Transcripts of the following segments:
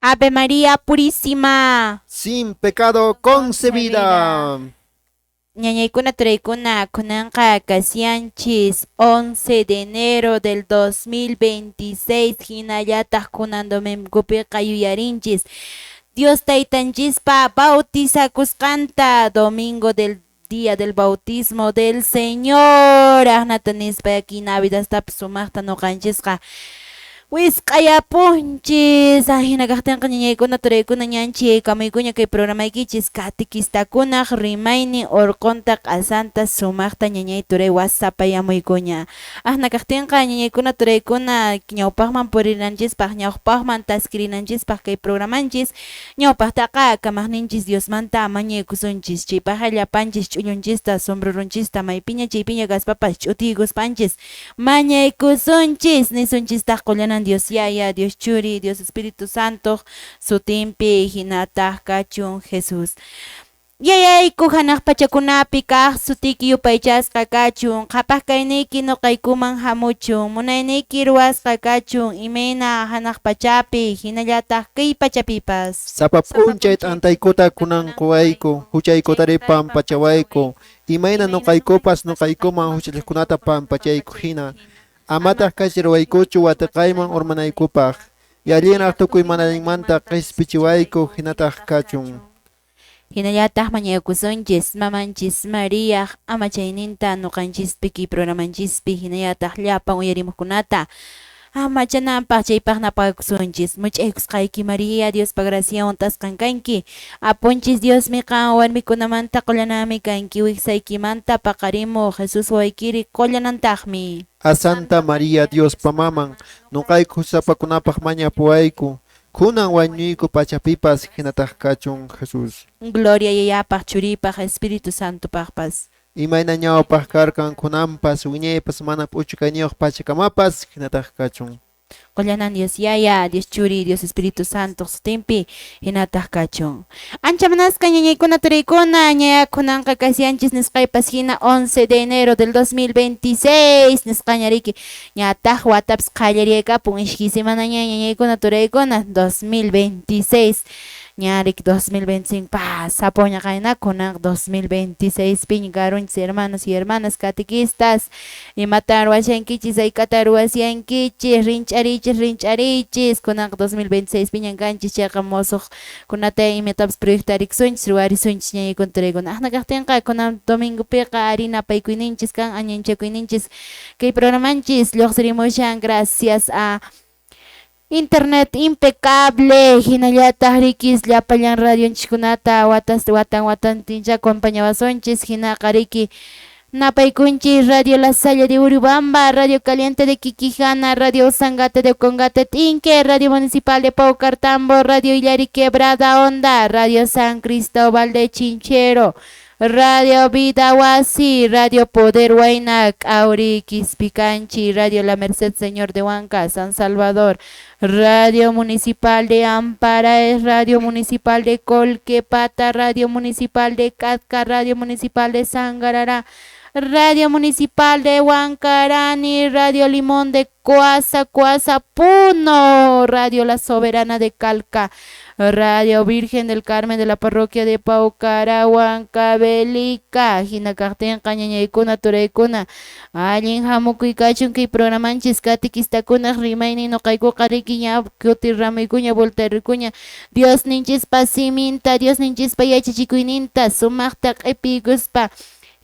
Ave María Purísima. Sin pecado concebida. Ñañaykuna turaykuna kunanqa kashanchis 11 de enero del 2026 hinallataq kunan domingopiqa yuyarinchis Dios taytanchispa bautizakusqanta, domingo del día del bautismo del Señor. Aqnata nispa aquí Navidastapas sumaqta ñuqanchisqa wisq'ayapunchis. Hina kaqtinqa, ñañaykuna turaykuna, ñanchi kamuykuña kay programaykichis katequistakunaq rimaynin urqunta q'asanta sumaqta ñañay turay wasapayamuykuña. Aqna kaqtinqa, ñañaykuna turaykuna, ñawpaqman purinanchispaq, ñawpaqman taskirinanchispaq kay programanchis, ñawpaqtaqa kamaqninchis Diosmanta mañaykusunchis. Chaypaqqa llapanchis ch'ullunchista, sombrerunchista maypiña chaypiña kaspapas ch'utiykuspanchis mañaykusunchis. Nisunchistaq: Qullanan Dios Yaya, Dios Churi, Dios Espíritu Santo sutinpi, hinataq kachun, Jesús. Yayayku hanaq pachakunapi kaq, sutiyki yupaychasqa kachun, qhapaq kayniyki nuqaykuman hamuchun, munayniyki ruwasqa kachun, imayna hanaq pachapi hinallataq kay pachapipas. Sapa p'unchay t'antaykuta kunan quwayku, huchaykutari pampachawayku, imayna nuqaykupas nuqaykuman huchalliqkunata pampachayku hina. Amataq kachariwaykuchu watiqayman urmanaykupaq, yallinraq tukuy mana allinmanta qispichiwayku, hinataq kachun. Hinallataq mañakusunchis mamanchis Mariaq amachayninta nuqanchispi kay programanchispi hinallataq llapan uyarimuqkunata amachananpaq. Chaypaq napaykusunchis: Much'aykusqayki María, Diospa graciawan hunt'asqan kanki, Apunchis Diosmi qan, warmikunamanta qullananmi kanki, wiksaykimanta paqarimuq Jesus wawaykiri qullanantaqmi. A Santa María, Diospa maman, nuqayku huchasapakunapaq mañapuwayku, kunan wañuyku pachapipas, hinataq kachun, Jesús. Gloria Yayapaq, Churipaq, Espíritu Santopaqpas. Imayna ñawpaq karqan, kunanpas, wiñaypas, mana p'uchukayniyuq pachakamapas, hinataq kachun. Qullanan Dios Yaya, Dios Churi, Dios Espíritu Santo sutinpi, hinataq kachun. Ancha munasqa ñañaykuna turaykuna, ñaya kunanqa kashanchis nisqaypas hina 11 de enero del 2026 nisqaña riki, ñataq watapas qallariyakapun ishkay semanaña, ñañaykuna turaykuna, 2026 ña riki, 2025 pasapuña qayna, kunanqa 2026 piña karunchis. Hermanos y hermanas catequistas, imatan ruwashankichis? Hayk'ata ruwashankichis? Rinch'arichis, rinch'arichis. Kunanqa 2026 piñan kanchis, chayqa musuqkunata imatapas proyectarikusunchis, ruwarisunchis, ñañaykuna turaykuna. Aqna kaqtinqa kunan domingopiqa ari napaykuyninchis kan, añanchakuyninchis. Kay programanchis lluqsirimushan gracias a Internet impecable, hinallataq rikis llapallan radionchiskunata watas watan watantincha acompañawasunchis. Hinaqa riki napaykunchis Radio La Salle de Urubamba, Radio Caliente de Quiquijana, Radio Sangate de Congate Tinque, Radio Municipal de Paucartambo, Radio Illari Quebrada Honda, Radio San Cristóbal de Chinchero, Radio Vida Wasi, Radio Poder Huaynac, Auri Quispicanchi, Radio La Merced Señor de Huanca, San Salvador, Radio Municipal de Amparaes, Radio Municipal de Colquepata, Radio Municipal de Catca, Radio Municipal de Sangarará, Radio Municipal de Huancarani, Radio Limón de Coasa, Coasa Puno, Radio La Soberana de Calca, Radio Virgen del Carmen de la Parroquia de Paucara, Huancavelica. Hina kaqtinqa, ñañaykuna turaykuna, allin hamukuy kachun kay programanchis katequistakunaq rimaynin. Nuqaykuqa riki ña kutirramuykuña, voltarikuña Diosninchispa siminta, Diosninchispa yachachikuyninta sumaqta q'ipiykuspa,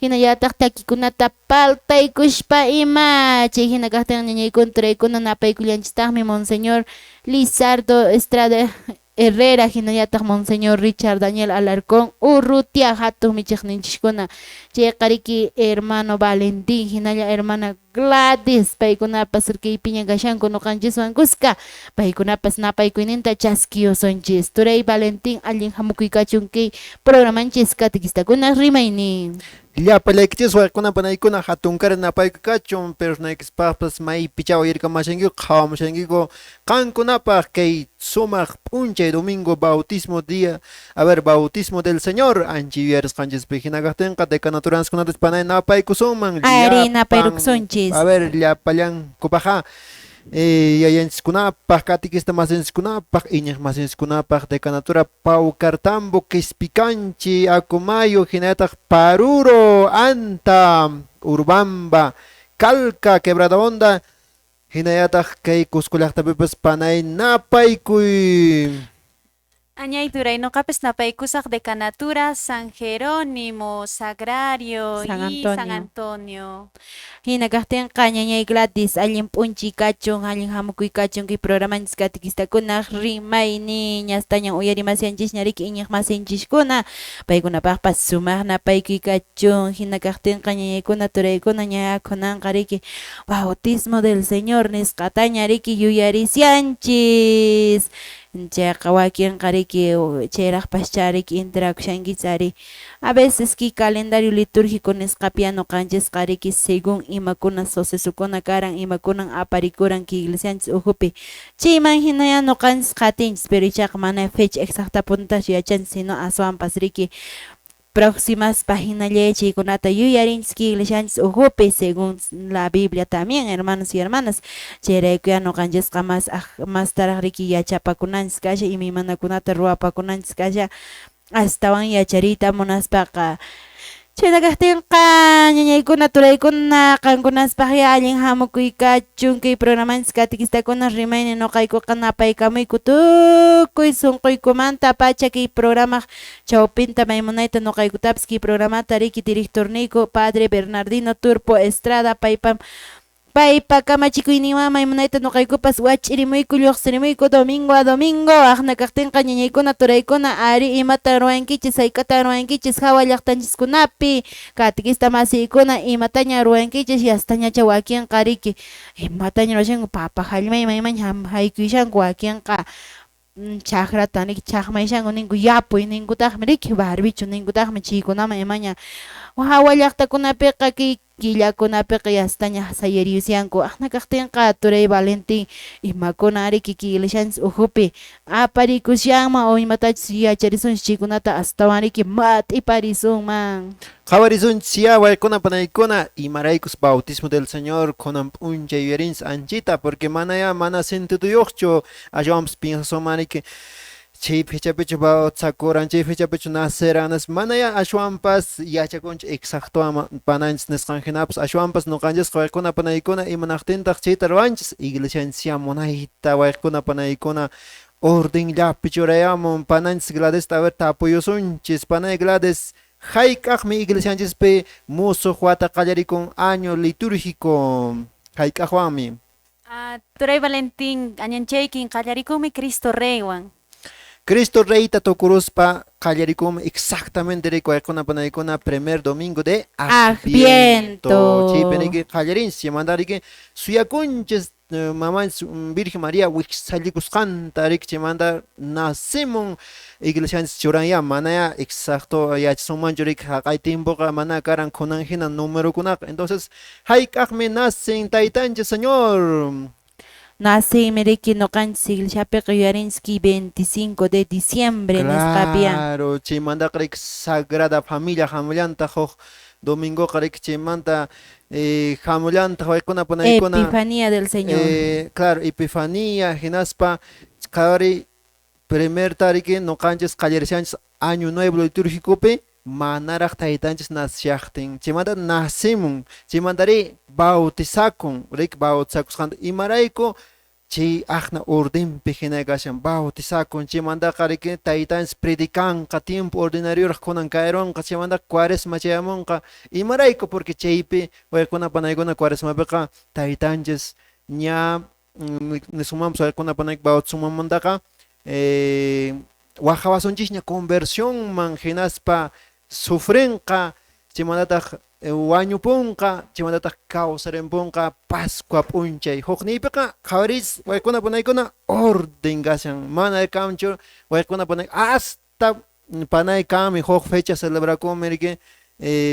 hinallataq takikunata paltaykushpa ima. Chay hina kaqtin, ñañaykuna turaykuna, napaykullanchistaqmi Monseñor Lizardo Estrada Herrera hinallataq Monseñor Richard Daniel Alarcón Urrutia, hatun michiqninchiskuna. Chayqa riki hermano Valentín hinalla hermana Gladys, paykunapas kaypiña kashanku ñuqanchiswan kuska, paykunapas napaykuyninta chaskiyusunchis. Turay Valentín, allin hamukuy kachun kay programanchis katequistakunaq rimaynin. Llapallaykichis wayqikuna panaykuna, hatunkara napayku kachun, personaykispaqpas maypicha uyarikamashankiku, qhawamushankiku. Qankunapaq kay sumaq p'unchay domingo bautismo día, a ver, bautismo del Señor ancha yuyarisqanchispi. Hina kaqtinqa decanaturanchis panay napaykusunman. Ari, napayrukusunchis. A ver, llapallankupaqqa. Yayanchiskunapaq, catequista masinchiskunapaq, iñiq masinchiskunapaq, decanatura Paucartambo, Quispicanchi, Acomayo, hinallataq Paruro, Anta, Urubamba, Calca, Quebrada Honda, hinallataq kay Cusco llaqtapipas panay napaykuy. Añay turay noqapis napaykusaq decanatura San Jerónimo, Sagrario San y San Antonio. Antonio. Hina kaqtinqa ñañay Gladys, allin p'unchay kachun, allin hamukuy kachun kay programanchis catequistakunaq rimaynin ñastañan uyarimasyanchis riki iñiq masinchiskuna, paykunapaqpas sumaq napaykuy kachun. Hina kaqtinqa ñañaykuna turaykuna ña kunanqa riki bautismo del Señor nisqataña riki yuyarisyanchis. Chayqa wakinqa riki chayraqpaschá riki enterakushankichis ari. A veces ki calendario litúrgico nisqapi ñuqanchisqa riki según imakuna sucesokuna karan, imakunan aparikuran kay iglesianchis ukhupi, chayman hinaya ñuqanchis qatinchis, pero ichaqa mana fecha exactapuntachu yachanchis, sino aswanpas riki próximas hinalla chaykunata yuyarinchis kay iglesianchis ukhupi según la Biblia también, hermanos y hermanas. Chayraykuya ñuqanchisqa mas mastaraq riki yachapakunanchis kasha, imaymanakunata ruwapakunanchis kasha astawan yachariyta munaspaqa. Chayna kaqtinqa ñañaykuna turaykuna qankunaspaqya allin hamukuy kachun kay programanchis catequistakuna rimaynin ñuqaykuqa napaykamuyku tukuy sunquykumanta pacha kay programaq chawpinta maymunayta ñuqaykutapis kay programata riki directorniyku Padre Bernardino Turpo Estrada paypam paypa kamachikuyninwan maymunayta ñuqaykupas wach'irimuyku lluqsirimuyku domingo a domingo. Aqna kaqtinqa ñañaykuna turaykuna ari imatan ruwankichis, hayk'atan ruwankichis hawa llaqtanchiskunapi catequista masiykuna imataña ruwankichis, yastañacha wakinqa riki imataña ruwashanku papa hallmayman imaña haykuyashanku, wakinqa chakrata riki chaqmayshanku ninku yapuy ninkutaqmi riki barbicho ninkutaqmi chaykunaman imaña hawa llaqtakunapiqa kay killakunapiqa yastaña sayariyusyanku. Aqna kaqtinqa turay Valentín imakuna riki kay iglesianchis ukhupi aparikushanman o imatachus yacharisunchis chaykunata astawan riki mat'iparisunman. Qhawarisunchis ya waykuna panaykuna imaraykus bautismo del Señor kunan p'unchay yuyarinchis anchita, porque mana ya mana sentiduyuqchu ashwanpas piensasunman riki chay fechapichu bautizakuran, chay fechapichu naceran, mana ya ashwanpas yachakunchis exacto pananchis nisqan hinapas ashwanpas ñuqanchisqa waykuna panaykuna imanaqtintaq chayta ruwanchis iglesianchis ya munayta waykuna panaykuna ordenllapi churayamun. Pananchis Gladys a ver tapuyusunchis. Panay Gladys, hayk'aqmi iglesianchispi musuq wata qallarikun año litúrgico, hayk'aqwanmi? Turay Valentín, añanchaykin qallarikunmi Cristo Reywan. Cristo Reyta tukuruspa qallarikunmi exactamente riki waykuna panaykuna primer domingo de Adviento. Chaypi riki qallarinchis, chaymanta riki suyakunchis mamanchis Virgen María wiksallikusqanta riki chaymanta nacimun iglesianchis churanya manaya exacto yachasunmanchu riki haqay tiempoqa mana karan kunan hina numerokunaqa. Entonces hayk'aqmi nacen taytanchis Señor? Nacenmi riki ñuqanchis iglesiapiqa yuyarinchis kay 25 de diciembre nisqapiya. Claro, chaymantaqa riki Sagrada Familia hamullantaq huk domingoqa riki chaymanta hamullantaq waykuna panaykuna Epifanía del Señor. Claro, Epifanía hinaspa qhawari primerta riki ñuqanchis qallarishanchis año nuevo litúrgicopi manaraq taytanchis nacishaqtin, chaymanta nacimun, chaymantari bautizakun riki bautizakusqanta imarayku chay aqna ordenpi hina kashan bautizakun, chaymantaqa riki taytanchis predicanqa tiempo ordinarioraq kunan kayronqa, chaymantaqa cuaresma chayamunqa imarayku porque chaypi waykuna panaykuna cuaresmapiqa taytanchis ña nisunmanpas waykuna panayku bautizamunmantaqa waqawasunchisña conversionman hinaspa sufrinqa chaymantataq wañupunqa chaymantataq kawsarimpunqa Pascua p'unchay. Hukniypiqa qhawaris waykuna panaykuna orden kashan mana kanchu waykuna panay hasta panay kanmi huk fecha celebrakunmi riki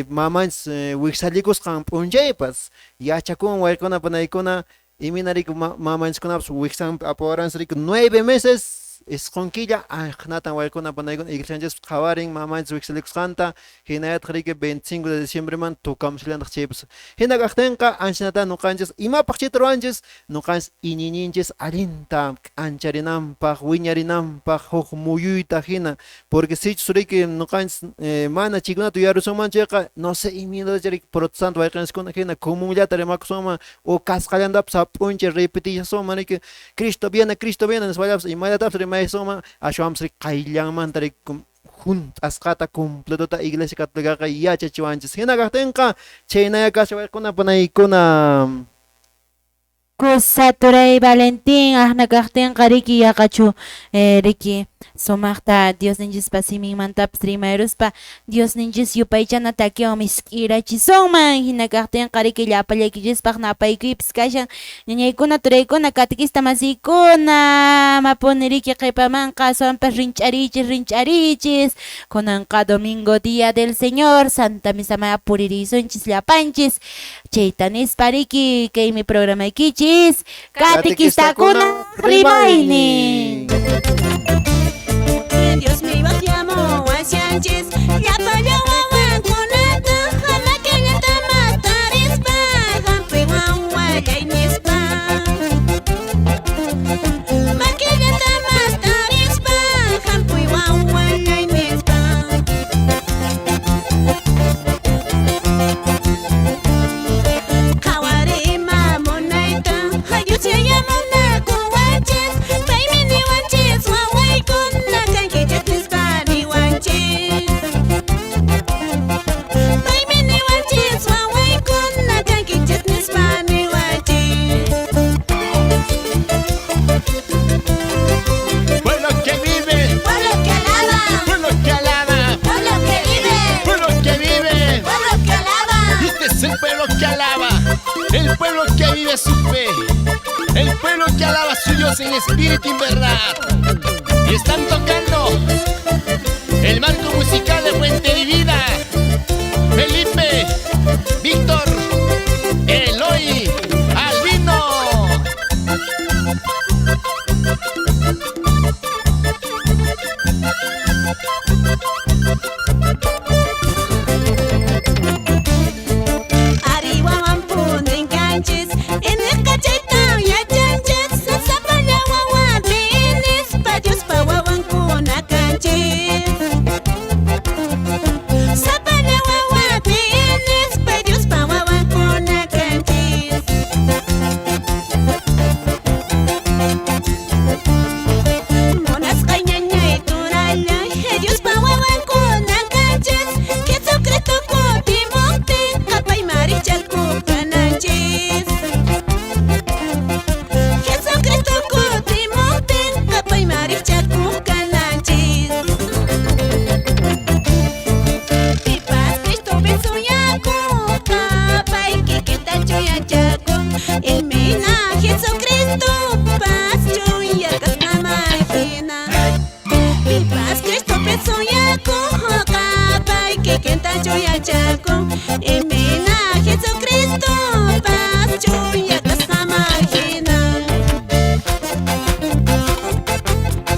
mamanchis wiksallikusqan p'unchaypas yachakun waykuna panaykuna imayna riki mamanchiskunapas wiksanpi apawaranchis riki 9 meses. Isqun killa aqnatan waykuna panaykuna iglesianchispi qhawarin mamanchis wiksalikusqanta hinallataq riki 25 de diciembreman tukamushallantaq chaypas. Hina kaqtinqa anchanata nuqanchis imapaq chayta ruwanchis nuqanchis iñiyninchis allinta k'ancharinanpaq wiñarinanpaq huk muyuyta hina porque sichus riki nuqanchis mana chaykunata yuyarusunman chayqa no sé imaynatacha riki protestante wayqinchiskuna hina comunllata rimakusunman o kasqallantapas p'unchay repetillasunman riki Cristo viene nispallapas imallatapis rimaysunman ashwanpas riki qayllanmanta riki junt'asqata completota Iglesia Católicaqa yachachiwanchis. Hina kaqtinqa chaynaya kasha waykuna panaykuna. Kusa turay Valentín aqna kaqtinqa riki yaqachu riki sumaqta Diosninchispa siminmantapas rimayruspa Diosninchis yupaychana takiwan misk'irachisunman. Hina kaqtinqa riki llapallaykichispaq napaykuypis kashan ñañaykuna turaykuna catequista masiykuna mapuni riki qhipamanqa aswanpas rinch'arichis rinch'arichis kunanqa domingo día del Señor Santa Misa puririsunchis llapanchis chayta nispa riki kaymi programaykichis Catequistakuna rimaynin. Dios mi llamo wasyanchis llapalla wawakunata makillata matarispa hampi wawallay nispa makillata matarispa hampi wawallay nispa. Pueblo que vive, pueblo que alaba, pueblo que alaba, pueblo que vive, pueblo que vive, pueblo que alaba. Este es el pueblo que alaba, el pueblo que vive su fe, el pueblo que alaba a su Dios en espíritu y en verdad. Y están tocando el marco musical de Fuente Divina. Felipe, Víctor, Eloy, Albino.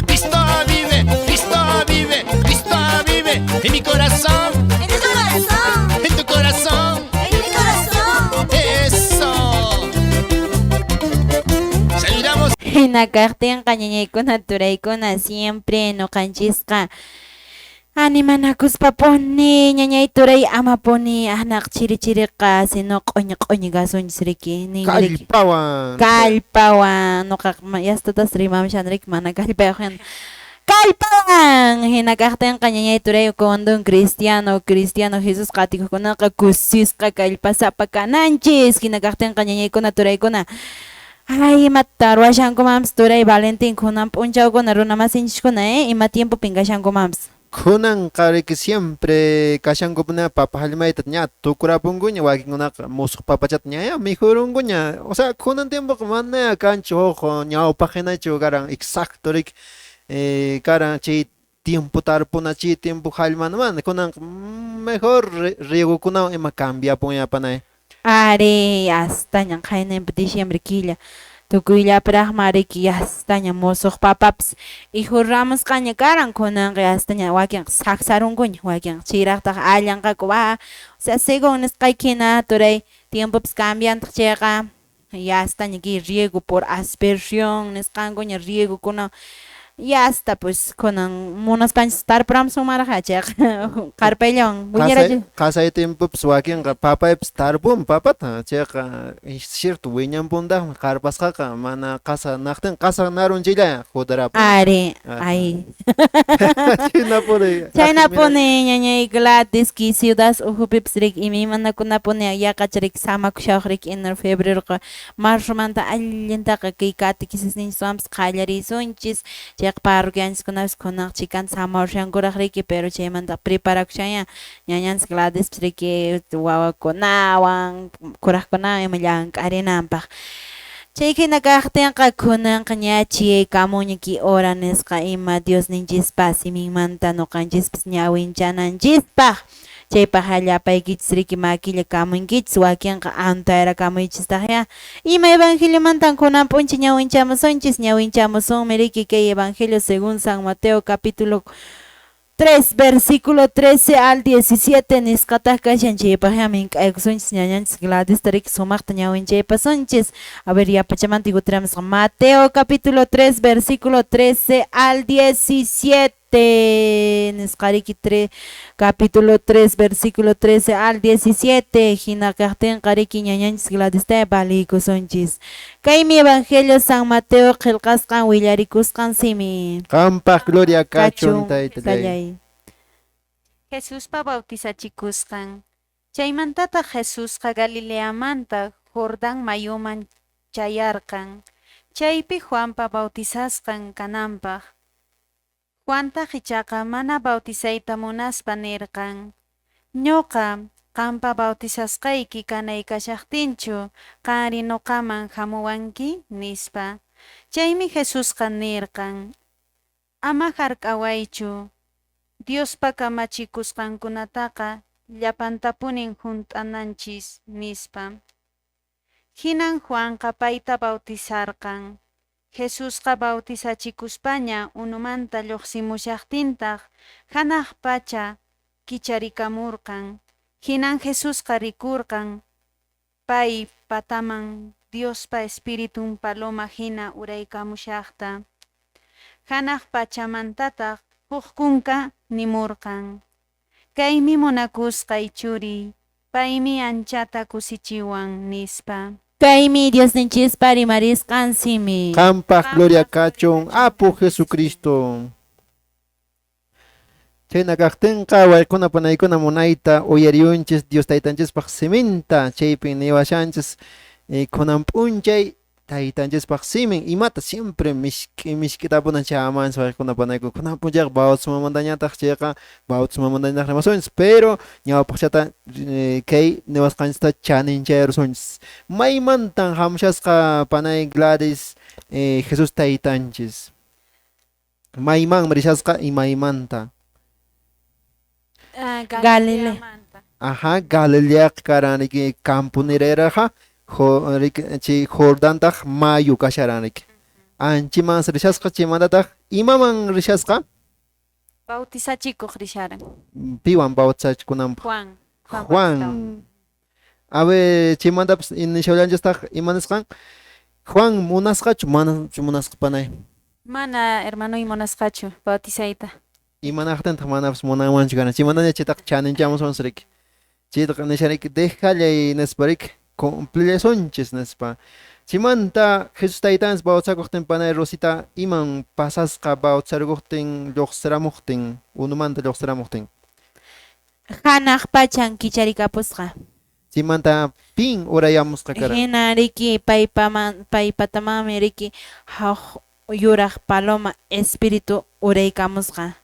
Cristo vive, Cristo vive, Cristo vive en mi corazón, en tu corazón, en tu corazón, en mi corazón. Eso. Saludamos. Hina kaqtinqa ñañaykuna turaykuna siempre nuqanchisqa animanakuspa puni ñañay turay ama puni ahnaq chiri chiriqa sino q'uñi q'uñi kasunchis riki kallpawan kallpawan nuqaqa yastatas rimamshan riki mana kallpayuq hina kallpawan hina kaqtinqa ñañay turay cuando un cristiano Jesús qatikuqkunaqa kusisqa kallpasapa kananchis hina kaqtinqa ñañaykuna turaykuna. Ay, imata ruwashankumanpis turay Valentín kunan p'unchawkuna runa masinchiskuna ima tiempopin kashankumanpis. Kunanqa riki siempre kashankupuna papa hallmayta ña tukurapunkuña wakinkunaqa musuq papachata ña mikhurunkuña. O sea, kunan tiempoqa mana kanchu huk ñawpaq hinachu karan exacto riki karan chay tiempo tarpuna chay tiempo hallmana mana kunanqa mejor riegokunawan ima cambiapunña panay. Ari, hasta ñan qayninpi diciembre killa. Tukuyllapiraqma riki yastaña musuq papapas ihurramusqaña karan kunanqa yastaña wakinqa saksarunkuña wakinqa chayraqtaq allanqaku va. O sea, según nisqayki hina turay tiempopas cambiantaq chayqa yastaña kay riego por aspersión nisqankuña riegokuna yasta pues kunan munaspanchis tarpuramusunmaraq chayqa qarpayllawan wiñarachi. Qasay tiempopas wakinqa papaypas tarpun papata chayqa cierto wiñanpuntaqmi qarpasqaqa mana qasa naqtin qasa narunchilla judarapun. Ari, ay. Chaynapuni. Chaynapuni ñañay Gladys ki ciudad ukhupipas riki imaymanakunapuni yaqacha riki samakushawaq riki enero febreroqa marzomanta allintaqa kay catequisisninchikwanpas qallarisunchis chayqa parroquianchiskunapas kunanqa chikanta samarushankuraq riki pero chaymanta preparakushanya ñañanchis Gladyspas riki wawakunawan kuraqkunawan ima llank'arinanpaq. Chay hina kaqtinqa kunanqa ña chiyaykamuña kay hora nisqa ima Diosninchispa siminmanta ñuqanchispas ñawinchananchispaq. Chaypaq llapaykichis riki makilla kamunkichis wakinqa antayrakamuychistaqya. Ima evangeliomantan kunan p'unchay ñawinchamusunchis ñawinchamusunmi riki kay evangelio según San Mateo capítulo 3 versículo 13 al 17 nisqataq kashan chaypaqya mink'aykusunchis ñañanchis Gladys riki sumaqta ñawinchaypasunchis. A ver yapachamanta kutiramusqa Mateo capítulo 3 versículo 13 al 17 nisqa riki capítulo 3 versículo 13 al 17 hina kaqtinqa riki ñañanchis Gladys valiykusunchis. Kaymi evangelio San Mateo qillqasqan willarikusqan simi. Qampaq gloria kachun taytallay. Jesuspa bautizachikusqan. Chaymantataq Jesusqa Galileamanta Jordán mayuman chayarqan. Chaypi Juanpa bautizasqan kananpaq. Juantaq ichaqa mana bautizayta munaspa nirqan. Ñuqa qampa bautizasqayki kanay kashaqtinchu qanri ñuqaman hamuwanki nispa. Chaymi Jesusqa nirqan. Ama hark'awaychu. Diospa kamachikusqankunataqa llapantapunin hunt'ananchis nispa. Hinan Juanqa payta bautizarqan. Jesusqa bautizachikuspaña unumanta lluqsimushaqtintaq hanaq pacha kicharikamurqan. Hinan Jesusqa rikurqan pay pataman Diospa Espiritun paloma hina uraykamushaqta. Hanaq pachamantataq huk kunka nimurqan. Kaymi munakusqay churiy, paymi anchata kusichiwan nispa. Kaymi Diosninchispa rimarisqan simi. Qampaq gloria kachun Apu Jesucristo. Chayna kaqtinqa waykuna panaykuna munayta uyariyunchis Dios taytanchispaq siminta chaypin niwashanchis kunan p'unchay taytanchispaq simin imata siempre mishk'i mishk'itapunan chamanchis waykuna panaykuna kunan p'unchayqa bautismomantañataq chayqa bautismomantañataq rimasunchis pero ñawpaqchata kay niwasqanchista chaninchayrusunchis. Maymantan hamushasqa panay Gladys Jesús taytanchis maymanmi rishasqa imaymanta. Galilea. Ajá, Galileaqa karan riki camponeraqa chay Jordantaq mayu kasharan riki. Anchiman rishasqa chaymantataq imaman rishasqa? Bautizachikuq risharan. Piwan bautizachikunanpaq? Juan. Juan. A ver, chaymantapas nishawallanchistaq ima nisqan? Juan munasqachu manachu munasqa panay? Mana hermanoy munasqachu bautizayta. Imanaqtintaq manapas munanmanchu karan. Chaymantaña chaytaqa chaninchamusunchis riki. Chaytaqa nishariki dejallay nispa riki cumplillasunchis nispa. Chaymanta Jesús taytanchis bautizakuqtin panay Rosita iman pasasqa bautizarukuqtin lluqsiramuqtin unumanta lluqsiramuqtin. Hanaq pachan kicharikapusqa. Chaymanta pin urayamusqa karan. Hina riki paypatamanmi riki huk yuraq paloma espíritu uraykamusqa.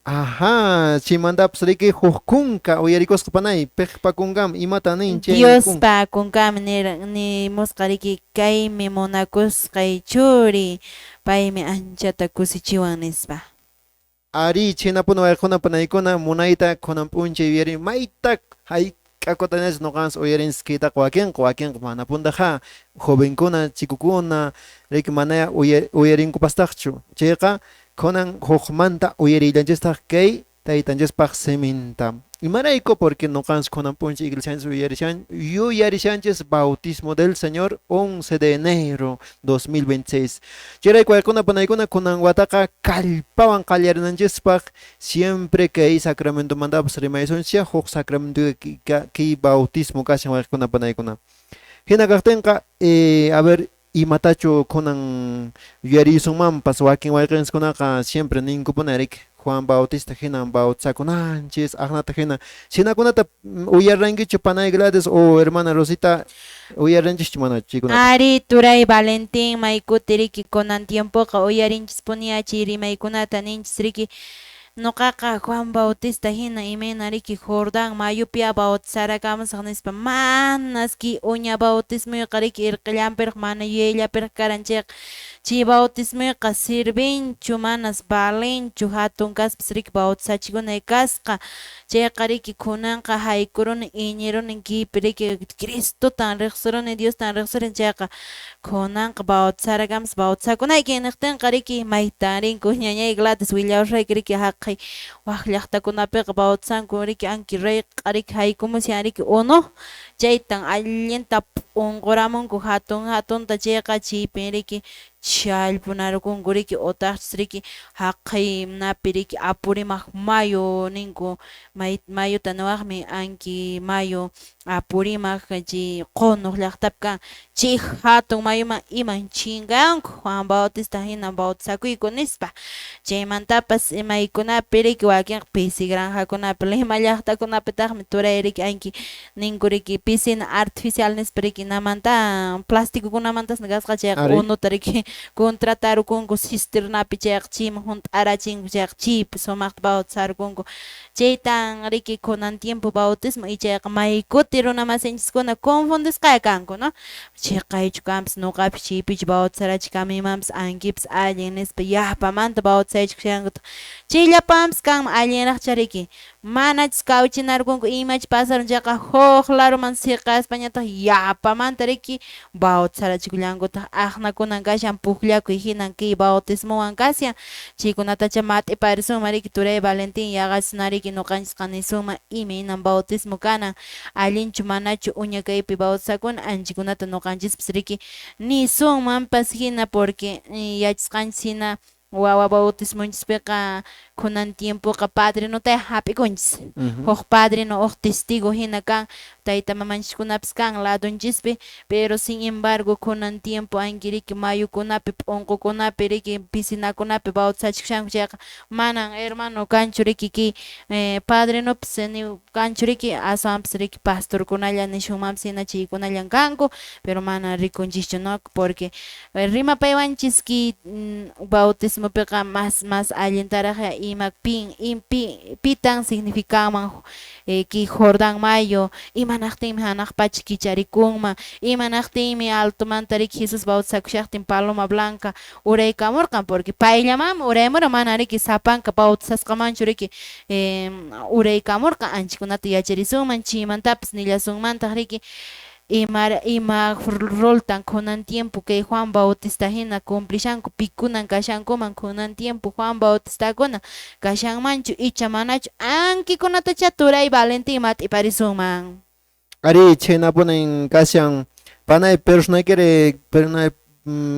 Ajá, chaymantapas riki huk kunka uyarikusqa panay piqpa kunkam imata nin chay Diospa kunkam nimusqa riki kaymi munakusqay churi paymi anchata kusichiwan nispa. Ari, chhaynapuni wayquna panaykuna munayta kunan p'unchay yuyari mayta Hayk'a kutinachu ñuqanchis uyarinchis kaytaqa wakinqa, wakinqa mana puntaqa jovenkuna, chikukuna, riki mana uyarinkupastaqchu. Chayqa kunan hukmanta uyariyllanchistaq kay taytanchispaq siminta. Imarayku? Porque ñuqanchis kunan p'unchay iglesianchis uyarishan yuyarishanchis bautismo del Señor 11 de enero 2026. Chayrayku waykuna panaykuna kunan wataqa kallpawan qallarinanchispaq siempre kay sacramentomantapas rimaysunchis huk sacramento kay bautismo kashan waykuna panaykuna. Hina kaqtinqa a ver imatachu kunan yuyarisunmanpas wakin wayqinchiskunaqa siempre ninkupuna riki Juan Bautista hinan bautizakunanchis aqnata hina shinakunata uyarrankichu panay Gladys o hermana Rosita uyaranchikchu mana chaykunata? Ari turay Valentín maykuti riki kunan tiempoqa uyarinchispuni chay rimaykunata ninchis riki ñuqaqa Juan Bautista hina imayna riki Jordán mayupiya bautizarakamusaq nispa manas ki uña bautismuyqa riki irqillanpiraq mana yuyayllapiraq karan chayqa chay bautismuyqa sirvinchu manas valenchu hatun kaspas riki bautizachikunay kasqa chayqa riki kunanqa haykuruni iñiruni kaypi riki Cristotan riqsiruni Diostan riqsiruni chayqa kunanqa bautizarakamusaq bautizakunayki niqtinqa riki maytan rinku ñañay Gladys willawasqayki riki haqay wak llaqtakunapiqa bautizanku riki anki rayqa riki haykumushan riki unu chaytan allinta p'unquramunku hatun hatunta chayqa chaypin riki challpunarukunku riki utaqchis riki haqay napi riki Apurimaq mayu ninku mayuta niwaqmi anki mayu Apurimaq chay Qunuq llaqtapi kan chay hatun mayuman iman chinkanku Juan Bautista hina bautizakuyku nispa chaymantapas imaykunapi riki wakinqa pisi granjakunapi Lima llaqtakunapitaqmi turay riki anki ninku riki piscina artificial nispa riki namanta plastikukunamantasna kasqa chayqa unuta riki contratarukunku cisternapi chayqa chayman hunt'arachinku chayqa chaypi sumaqta bautizarukunku chaytan riki kunan tiempo bautismo ichayqa maykuti runa masinchiskuna confundisqa kanku, no? Chiqaychu kanpas ñuqapis chaypichu bautizarachikamimanpas ankipas allin nispa yapamanta bautizaychikushankutaq chayllapanpas kanman allinraqcha riki manachus kawchinarkunku imachi pasarun chayqa huk laruman siqaspañataq yapamanta riki bautizarachikullankutaq aqnakunan kashan pukllakuy hinan kay bautismowan kashan chaykunatacha mat'iparisunman riki turay Valentín yaqachusna riki ñuqanchisqa nisunman imaynan bautismo kanan allinchu manachu uña kaypi bautizakuna anchikunata ñuqanchispas riki nisunmanpas hina porque yachasqanchis hina wawa bautismonchispiqa kunan tiempoqa padrinotaya hap'ikunchis huk padrino huk testigo hina kan tayta mamanchiskunapas kan ladonchispi pero sin embargo kunan tiempo anki riki mayukunapi p'unqukunapi riki piscinakunapi bautizachikushanku chayqa manan hermano kanchu riki kay padrinopas kanchu riki aswanpas riki pastorkunalla nishunmanpas hina chaykunallan kanku pero mana rikunchischu, no? Porque rimapaywanchis kay bautismopiqa más allintaraq ima pin pitan significanman kay Jordán mayu imanaqtinmi hanaq pacha kicharikunman imanaqtinmi altomanta riki Jesús bautizakushaqtin paloma blanca uraykamurqan porque payllamanmi uraymuran mana riki sapanka bautizasqamanchu riki uraykamurqan anchikunata yacharisunman chaymantapas nillasunmantaq riki ima roltan kunan tiempo kay Juan Bautista hina cumplishanku pikunan kashankuman kunan tiempo Juan Bautistakuna kashanmanchu icha manachu ankikunatacha turay Valentín mat'iparisunman. Ari chhaynapunin kashan panay personaykiri panay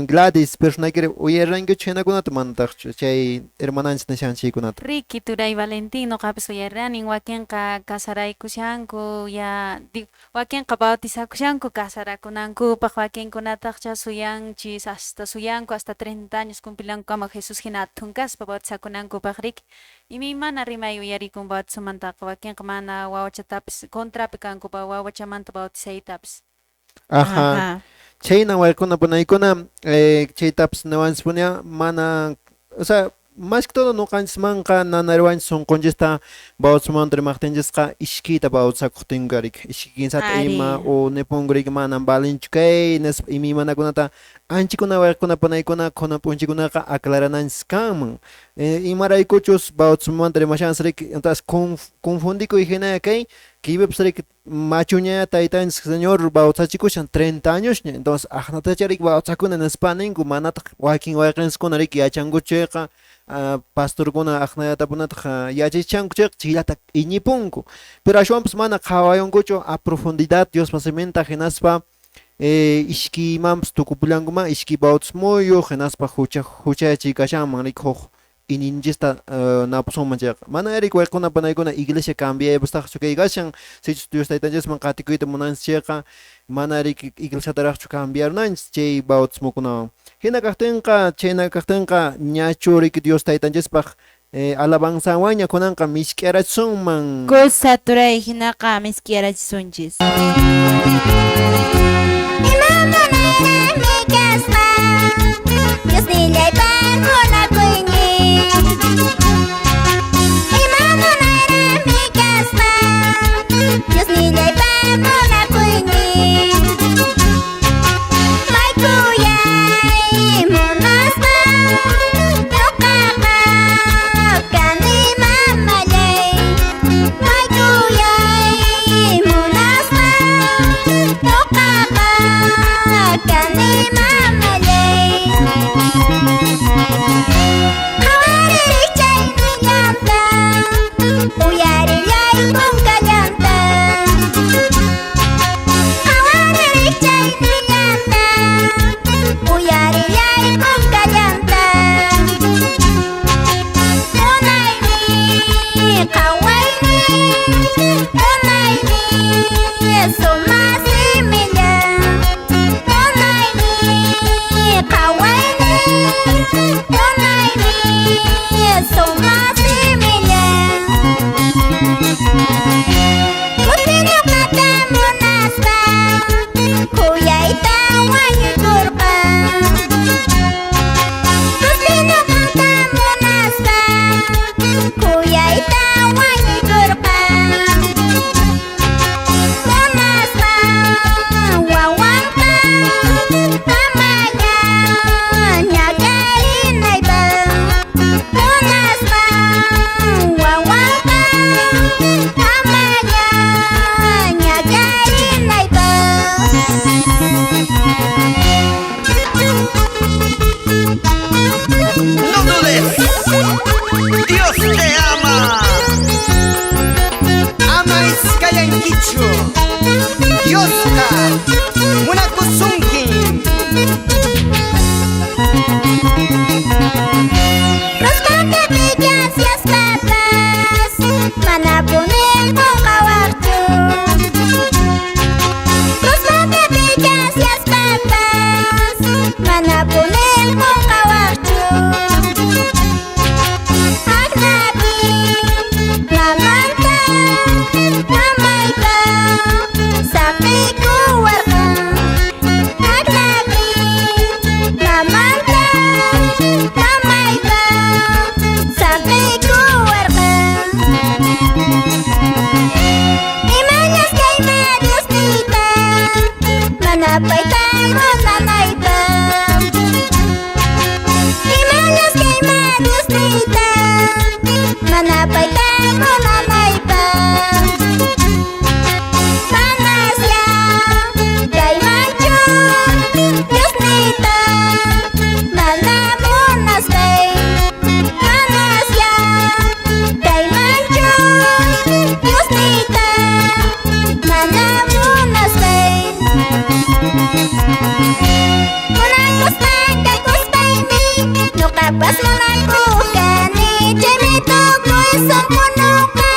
Gladys personaykiri uyarankichu chhaynakunata manataqchu chay hermananchis nishan chaykunata? Riki turay Valentín ñuqapas uyarani wakinqa casaraykushanku ya wakinqa bautizakushanku casarakunankupaq wakinkunataqcha suyanchis hasta suyanku hasta 30 años cumplilankukama Jesús hina athun kaspa bautizakunankupaq riki imaymana rimay uyarikun bautizomantaqa wakinqa mana wawachatapis contrapi kanku wawachamanta bautizaytapis. Ajá. Chhayna waykuna panaykuna chaytapas niwanchispunia mana, o sea, Más que todo ñuqanchismanqa nanariwanchis sunqunchista bautismomanta rimaqtinchisqa ishkiyta bautizakuqtinku riki ishki kinsata ima o nipunku riki manan valinchu kay nispa imaymanakunata anchikuna wayqikuna panaykuna kunan p'unchaykunaqa aclarananchis kanman. Imaraykuchus bautismomanta rimashanchis riki entonces confundikuy hinalla kay kaypipas riki machuña taytanchis señor bautizachikushan 30 añosña entonces aqnatacha riki bautizakuna nispa ninku manataq wakin wayqinchiskuna riki yachankuchu chayqa pastorkuna aqnallatapunataq yachachishanku chayqa chayllata iñipunku pero ashwanpas mana qhawayunkuchu a profundidad Diospa siminta hinaspa ishkiymanpas tukupullankuman ishki bautismuyuq hinaspa huchayachiy kashanman riki huk iñinchista napusunman chayqa mana riki wayqikuna panaykuna iglesia cambiaypastaqchu kay kashan sichus Dios taytanchisman qatikuyta munanchis chayqa mana riki iglesiataraqchu cambiarunanchis chay bautismokunawan hina kaqtinqa chayna kaqtinqa ñachu riki Dios taytanchispaq alabanzawanña kunanqa misk'iyarachisunman. Kusa turay hinaqa misk'iyarachisunchis. Ima munaymi kasqa Diosnillaypaq munakuynin. Ima munaymi kasqa Diosnillaypaq munakuynin. Maykuyay munasqa ñuqaqa kani mamallay. Maykuyay munasqa ñuqaqa kani mamallay. Qhawaririq chaynillanta uyarillay kunkallanta. Qhawaririq chaynillanta uyarillay kunkallanta. Munaymi qhawayni munaymi sumaq similla. Munaymi qhawayni munaymi sumaq similla. Kuti ñuqata munaspa khuyayta wañuykurqa. Kuti ñuqata munaspa khuyayta wañuykurqa. Munaspa wawanta amalla ñakarinaypaq. Munaspa wawanta amalla ñakarinaypaq. No dudes, Dios te ama. Ama iskayankichu, Diosqa munakusunki. Rosmanta gracias papas, manapunin qunqawaqchu. Rosmanta gracias papas, manapunin qunqawaqchu. Aqnapi mamanta mamaypa saqiykuwarqan. Aqnapi mamanta mamaypa saqiykuwarqan. Imañas kayma Diosniyta mana payta munanaypaq. Imañas kayma Diosniyta mana payta munanaypaq. Manasya kaymanchu Diosniyta mana munaspay. Manasya kaymanchu Diosniyta mana munaspay. Munakuspa kakuspaymi ñuqapas munakukani. Chaymi tukuy sunqu ñuqa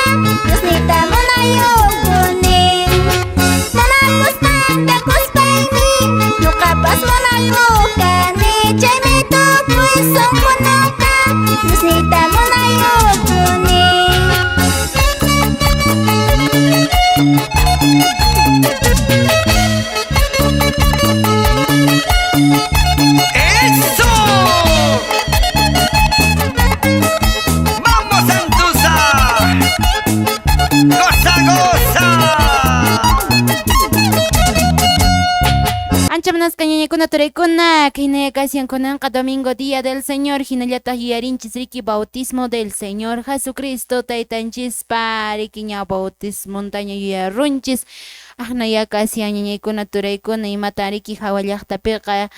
Diosniyta munayukuni. Munakuspa kakuspaymi ñuqapas munakukani. Chaymi tukuy sunqu ñuqa Diosniyta munayukuni. ¡Eso! Ancha munasqa ñañakuna turaykuna, khaynaya kashan kunanqa domingo día del Señor, hinallataq yuyarinchis riki bautismo del Señor Jesucristo taytanchispa riki ña bautismontaña yuyarunchis. Aqnaya kashan ñañaykuna turaykuna imatan riki hawa llaqtapiqa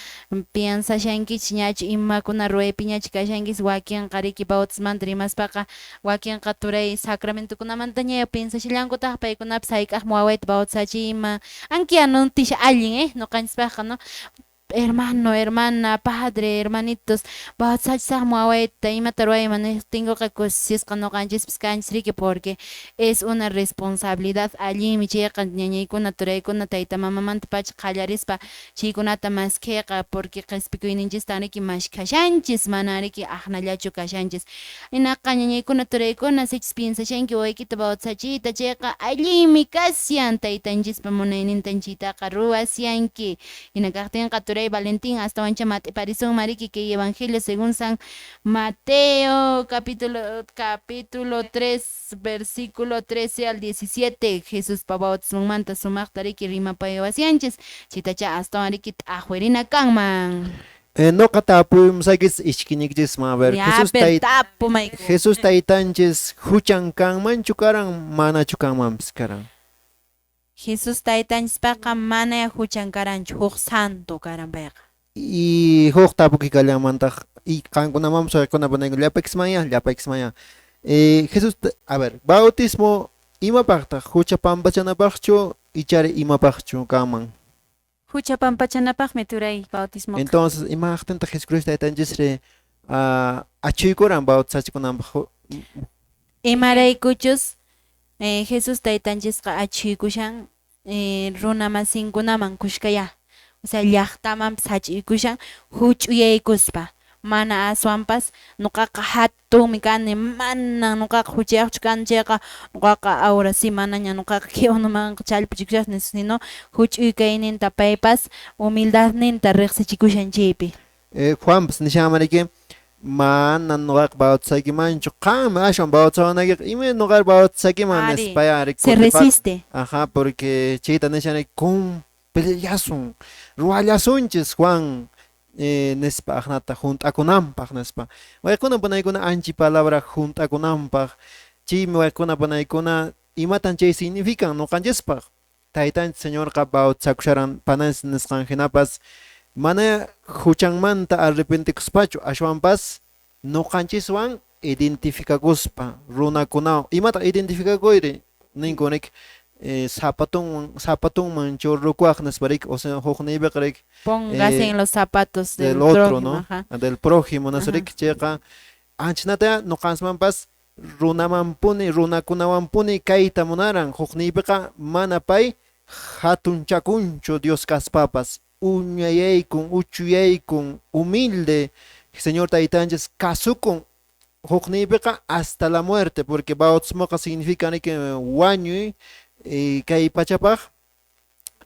piensashankichis ñachu imakuna ruwaypiñachu kashankis wakinqa riki bautismanta rimaspaqa wakinqa turay sacramentokunamantaña piensashallankutaq paykunapas hayk'aqmi wawayta bautizachiyman ankia noticia allin noqanchispaqqa no hermano, hermana, padre, hermanitos, bautizachisaqmi wawayta imata ruwayman niqtinkuqa kusisqa noqanchispas kanchis riki porque es una responsabilidad allinmi chayqa ñañaykuna turaykuna tayta mamamanta pacha qallarispa chaykunata maskhayqa porque qhispikuyninchistan riki maskhashanchis mana riki aqnallachu kashanchis hinaqa ñañaykuna turaykuna sichus piensashanki wawaykita bautizachiyta chayqa allinmi kashan taytanchispa munaynintan chaytaqa ruwashanki hina kaqtinqa turay Valentín astawancha mat'iparisunman riki kay Evangelio según San Mateo capítulo 3 versículo 13 al 17 Jesuspa bautismonmanta sumaqta riki rimapayawashanchis chaytacha astawan riki t'aqwirina kanman. Noqa tapuymusaykichis ishkinikichisman a ver Jesús taytanchis huchan kanmanchu karan manachu kanmanpis karan. Jesús taytanchispaqa mana huchan karanchu huk santo karan payqa. Y huk tapukuy kallanmantaq y qankunamanpas waykuna panayku llapakismanya. Jesús a ver bautismo imapaqtaq hucha pampachanapaqchu ichari imapaqchu kanman. Hucha pampachanapaqmi turay bautismo. Entonces imaqtintaq Jesucristo taytanchisri achuykuran bautizachikunanpaq. Imaraykuchus Jesús taytanchisqa achuykushan runa masinkunaman kushkaya o sea llaqtamanpas hach'iykushan huch'uyaykuspa mana aswanpas nuqaqa hatunmi kani mana nuqaqa huchayaqchu kani chayqa nuqaqa ahora sí manaña nuqaqa kay unumanqa challpuchikushaq sino huch'uy kayninta paypas humildadninta riqsichikushan chaypi. Juanpas nishanman mana nuqaqa bautizaykimanchu qanmi ashwan bautizawanaykiqa ima nuqari bautizaykiman nispaya se resiste. Ajá, porque chayta nishani cumplillasun ruwallasunchis Juan nispa aqnata hunt'akunanpaq nispa waykuna panaykuna anchi palabra hunt'akunanpaq chaymi waykuna panaykuna imatan chay significan nuqanchispaq taytanchis Señorqa bautizakusharan pananchis nisqan hinapas mana huchanmanta arrepentikuspachu ashwanpas nuqanchiswan identificakuspa runakunawan imata identificakuyri ninku rik zapatunman churrukuaq nispa rik o sea hukniypiqa rik póngase en los zapatos del otro no del prójimo nispa rik chayqa anchanata nuqanchismanpas runamanpuni runakunawanpuni kayta munaran hukniypiqa mana pay hatunchakunchu Dios kaspapas uñayaykun uchuyaykun humilde Señor taytanchis kasukun hukniypiqa hasta la muerte porque bautismoqa significa que wañuy kay pachapaq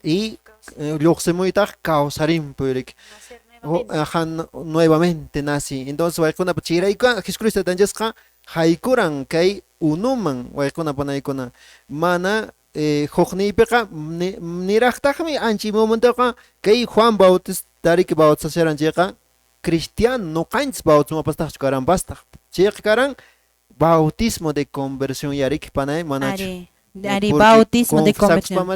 y lluqsimuytaq kawsarimpuy rik nuevamente naci entonces waykuna chayrayku Jesucristo taytanchisqa haykuran kay unuman waykuna panaykuna mana hukniypiqa niraqtaqmi anchi momentoqa kay Juan Bautista riki bautizasharan chayqa cristiano nuqanchis bautismopastaqchu karanpastaq chayqa karan bautismo de conversión yarik panay manachu ari bautismo de conversión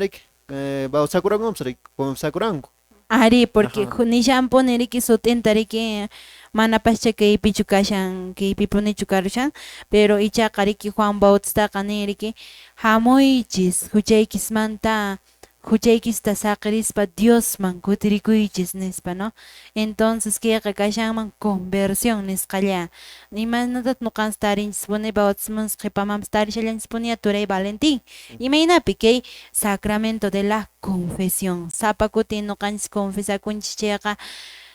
bautizakurankupas riki confesakuranku ari porque nishanpuni riki sut'inta riki manapascha kaypichu kashan kaypipunichu karushan pero ichaqa riki Juan Bautistaqa nin riki hamuychis huchaykismanta huchaykista saqirispa Diosman kutirikuychis nispa no entonces kayqa kashanman conversión nisqalla imaynatat nuqanchis tarinchispuni bautismonchis qhipamanpas tarishallanchispuni turay Valentín imaynapi kay sacramento de la confesión sapa kutin nuqanchis confesakunchis chayqa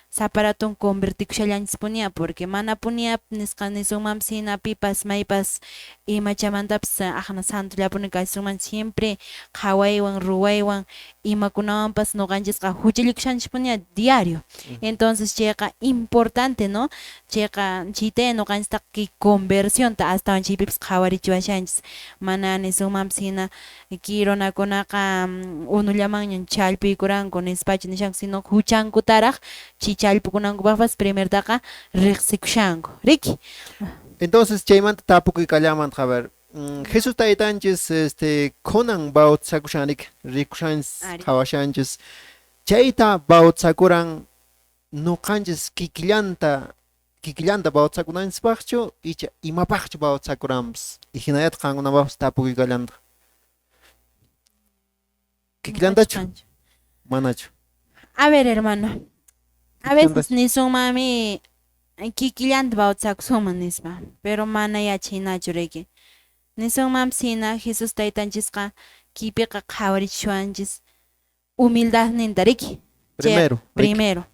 Saparatun convertikushallanchispunia porque manapunia nisqa nisunmanpis hina pipas maypas imachamantapas aqna santollapuni kasunman siempre qhawaywan ruwaywan imakunawanpas nuqanchisqa huchallikushanchispunia diario. Entonces chayqa importante, no? Chayqa chaytaya nuqanchistaqa kay conversionta astawan chaypipas qhawarichiwashanchis mana nisunmanpis hina kay runakunaqa unullamanñan challpuykuranku nispachu nishanku sino huchankutaraq chay challpukunankupaqpas primertaqa riqsikushanku riki. Entonces chaymanta tapukuy kallamantaq a ver, Jesus taytanchis kunan bautizakushan riki, rikushanchis, qhawashanchis, chayta bautizakuran nuqanchis kikillanta bautizakunanchispaqchu icha imapaqchu bautizakuranpas? Y hinallataq qankunapaqpas tapukuy kallantaq. Kikillantachu? Manachu? A ver, hermano, a veces nisunmanmi kikillanta bautizakusunman nispa, pero mana yachaynachu riki. Nisunmanpis hina Jesus taytanchisqa kaypiqa qhawarichiswanchis humildadninta riki. Primero. Primero.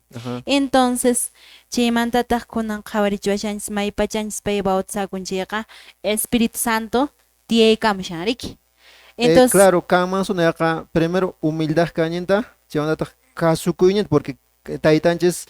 Entonces, chaymantataq kunan qhawarichiwashanchis maypachanchis pay bautizakun chayqa Espíritu Santo tiyaykamushan riki. Entonces, claro, kanman sunayaqa primero humildad kayninta, chaymantataq kasukuyninta, porque taytanchis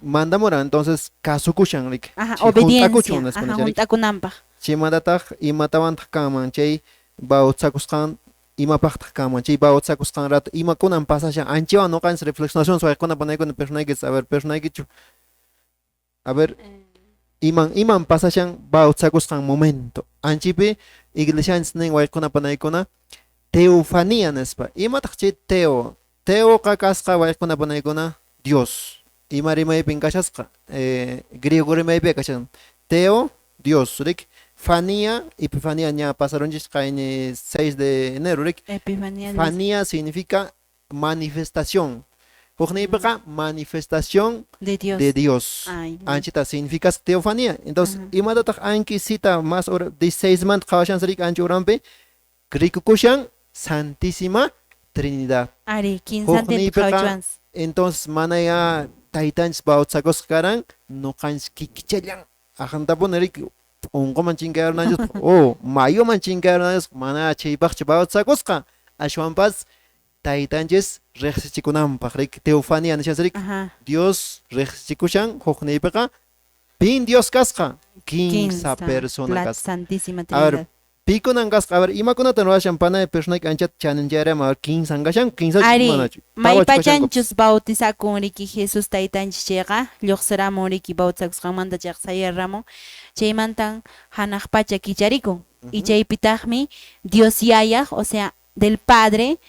mandamuran, entonces kasukushan riki. Ajá, obediencia, ajá, hunt'akunanpaq. Chaymantataq imatawantaq kanman chay bautizakusqan imapaqtaq kanman chay bautizakusqan rato imakunan pasashan anchawan nuqanchis reflexionación suwaykuna panaykuna personaykichis, a ver, personaykichu, a ver, iman pasashan bautizakusqan momento anchipi iglesianchis nin waykuna panaykuna teofanía nispa. Imataq chay teo? Teoqa kasqa waykuna panaykuna Dios. Ima rimaypin kashasqa, griego rimaypi kashan teo, Dios, rik. Fanía, epifanía ña pasarunchis qayni 6 de enero, rik. Epifanía. Fanía significa manifestación. Hukniypiqa manifestación de Dios. De Dios. Ay, anchita significa teofanía. Entonces, imatataq anki cita más hora 16 manta qhawashan rik anchi uranpi rikukushan Santísima Trinidad. Ari, kinsantinta qhawachwansi. Entonces, manaya taytanchis bautizakusqa karan nuqanchis kikichallan aqntapuni rik unquman chinkayarunanchis o mayuman chinkayarunanchis mana chaypaqchu bautizakusqa ashwanpas taytanchis riqsichikunanpaq rik teofanía nishanchis rik. Dios riqsichikushan hukniypiqa pin Dios kasqa kinsa persona kasqa. Santísima A ver, Trinidad. Pikunan kasqa, a ver, imakunatan ruwashan panay personayki anchata chaninchayarama, a ver, kinsan kashan, kinsachu Ari, manachu? Maypachanchus bautizakun riki Jesus taytanchis chayqa lluqsiramun riki bautizakusqanmanta chayqa sayarramun, chaymantan hanaq pacha kicharikun. Y chaypitaqmi Dios yayaq, o sea, del Padre,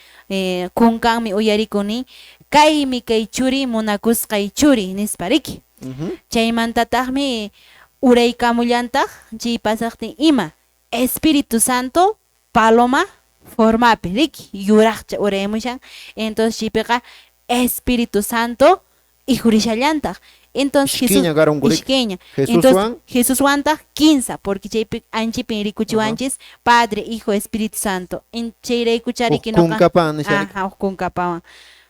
kunkanmi uyarikuni, kaymi kay churi munakusqay churi nispa riki. Chaymantataqmi uraykamullantaq chay pasaqtin ima Espíritu Santo paloma formapi riki yuraqcha uraymushan. Entonces chaypiqa Espíritu Santo ijurishalantaq. Entonces Jesús ishkiña. Entonces Jesuswantaq kinsa, porque chaypi anchipin rikuchiwanchis Padre, Hijo, Espíritu Santo. Chayraykucha riki noqa. Ajá, huk kunkapawan.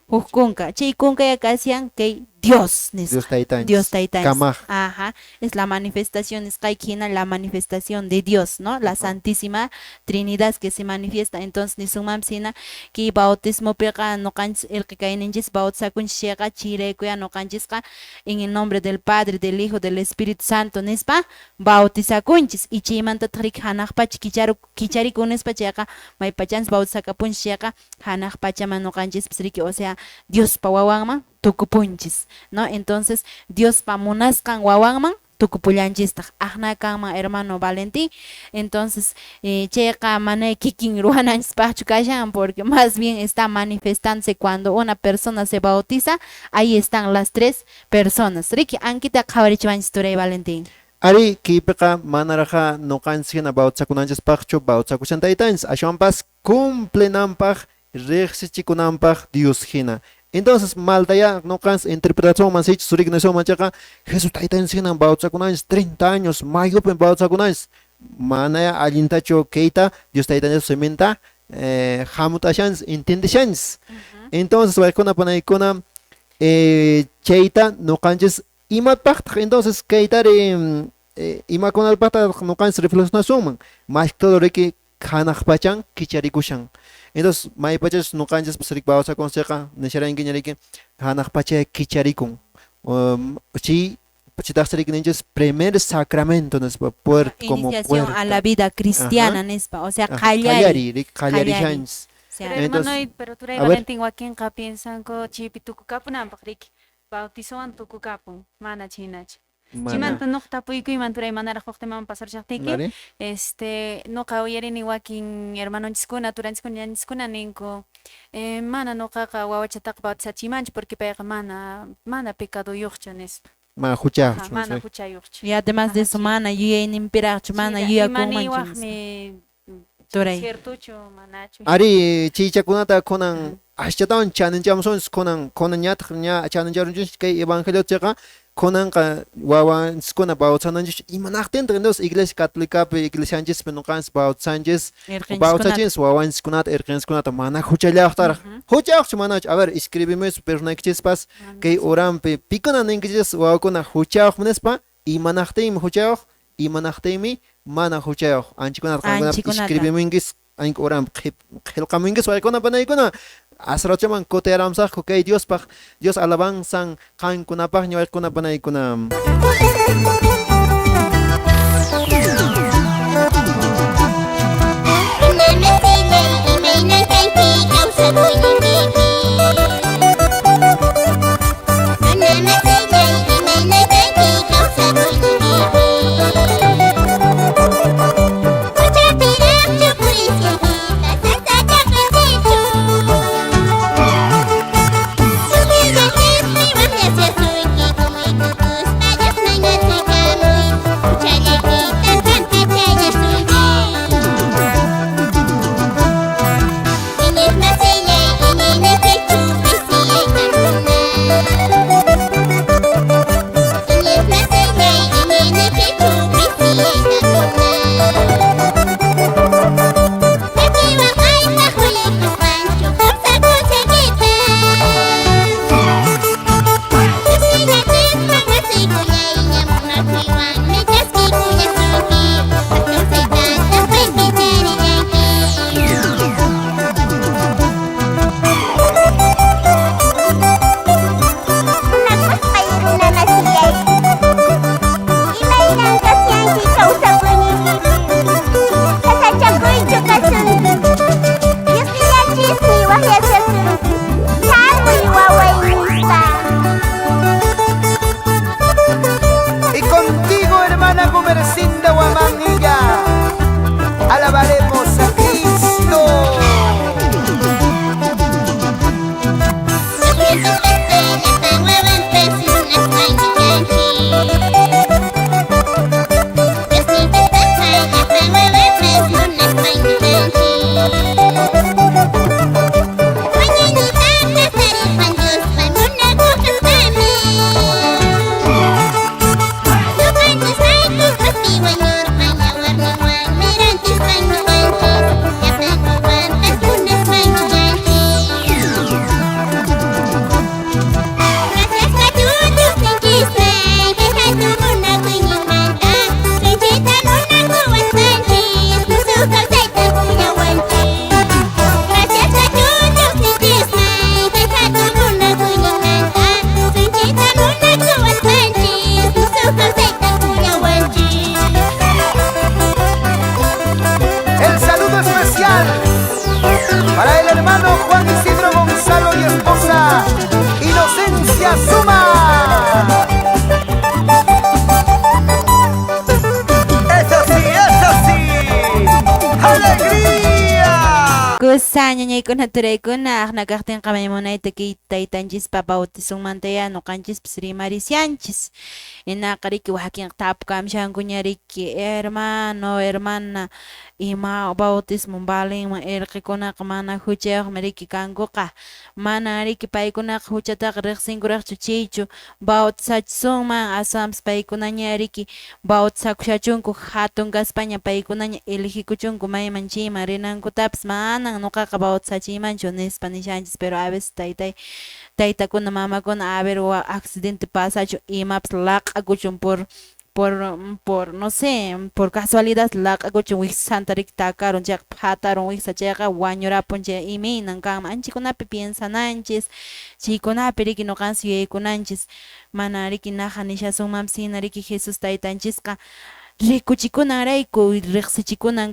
Huk kunka. Chay kunka ya kasian kay Dios nisqa. Dios taytanchis. Dios taytanchis. Kamaj. Ajá, es la manifestación, es hina la manifestación de Dios, ¿no? La Santísima Trinidad que se manifiesta. Entonces, nisunmanpis hina kay bautismo piqa nuqanchis irqi kayninchis bautizakunchis chayqa chayraykuya nuqanchisqa en el nombre del Padre, del Hijo, del Espíritu Santo nispa bautizakunchis. Y chaymantataq riki hanaq pacha kicharikun nispa chayqa maypachanchis bautizakapunchis chayqa hanaq pachaman nuqanchispis riki, o sea, Diospa wawanman tukupunchis, ¿no? Entonces, Diospa munasqan wawanman tukupullanchistaq. Aqna kanman hermano Valentín. Entonces, chayqa mana kikin ruwananchispaqchu kashan, porque más bien está manifestándose cuando una persona se bautiza, ahí están las tres personas. Riki, ankita qhawarichiwanchis turay Valentín. Ari, kaypiqa manaraqa nuqanchis hina bautizakunanchispaqchu bautizakushan taytanchis, ashwanpas cumplinanpaq riqsichikunanpaq Dios hina. Entonces, maltaya nuqanchis interpretacionman sichus surik nisunman chayqa Jesús taytanchis hinan bautizakunanchis 30 años mayupin bautizakunanchis, manaya allintachu kayta Dios taytanchis siminta hamutashanchis entendishanchis. Entonces, waykuna panaykuna Chayta nuqanchis imapaqtaq entonces kaytari imakunapaqtaq nuqanchis reflexionasunman más que todo riki hanaq pachan kicharikushan. Entonces maypachachus nuqanchispas riki bautizakunchikqa nisharankiña riki hanaq pacha kicharikun. Chay chitaqsi riki ninchis primer sacramento nispa puerta como Iniciación puerta. a la vida cristiana Ajá. nispa, o sea, Ajá, qallari. qallari, riki qallarishanchis. O sea, Pero Entonces, hermano, pero turay a ver. Valentín wakinqa piensanku chaypi tukukapunanpaq riki. Bautizowan tukukapun, mana chhaynachu. Mana. Chaymanta nuq tapuykuyman turay manaraq huk temaman pasarishaqtiyki. Dale. Nuqa uyarini wakin hermanonchiskuna, turanchiskuna, ñañanchiskuna ninku, mana nuqaqa wawachataqa bautizachiymanchu porque payqa mana pecaduyuqchu nispa. Mana huchayuqchu, Ajá, mana sí. huchayuqchu. Y además de Ajá, eso, sí. mana yuyayninpiraqchu, mana Chayta, yuyakunmanchu imaniwaqmi nispa. Turay. Ciertochu, manachu. Ari, chaychakunata kunan aschatawan chaninchamusunchis, kunan ñataq ña chanincharunchis kay evangelio chayqa, kunanqa wawanchiskuna bautizananchis, imanaqtintaq entonces iglesia católicapi, iglesianchispi nuqanchis bautizanchis, Erqenchiskunata. bautizachinchis wawanchiskunata, erqenchiskunata, mana huchallaqtaraq. Huchayuqchu manachu? A ver, escribimuy pernakichispas kay uranpi, pikuna ninkichis wawakuna huchayuq nispa, imanaqtinmi huchayuq, imanaqtinmi mana huchayuq. Anchikunata qankunata Anchikunata. escribimunkis, ank uranpi qillqamunkis waykuna panaykuna. Asrachaman kutiyaramsaqku kay Diospaq, Dios alabanzan qankunapaq ñawaykuna panaykuna. Y contigo, hermana Gumercinda Guamanilla, alabaremos a Cristo. El saludo especial para el hermano Juan Isidro Gonzalo y esposa Inocencia Suma. ¡Eso sí, eso sí! ¡Alegría! Kusa ñañaykuna turaykuna aqnakaqtinqa maymunayta kay taytanchispa bautizonmantaya nuqanchispas rimarishanchis. Hinaqa riki wakinqa tapukamshankuña riki, hermano, hermana, ima bautismo valinman irqikunaqa mana huchayuqmi riki kankuqa, mana riki paykunaqa huchataqa riqsinkuraqchu chaychu bautizachisunman, aswanpas paykunaña riki bautizakushachunku hatun kaspaña paykunaña eligikuchunku mayman chayman rinankutapas manan Manan noqaqa bautizachiymanchu nispa nishanchis, pero a veces taytay taytakuna mamakuna a ver accidente pasachun imapas laq'akuchun por no sé, por casualidad laq'akuchun wiksanta riki takarun chayqa phatarun wiksa chayqa wañurapun chay imaynan kanman anchikunapi piensananchis chaykunapi riki noqanchis yuyaykunanchis mana riki naja nishasunmanpis hina riki Jesús taytanchisqa rikuchikunanrayku riqsichikunan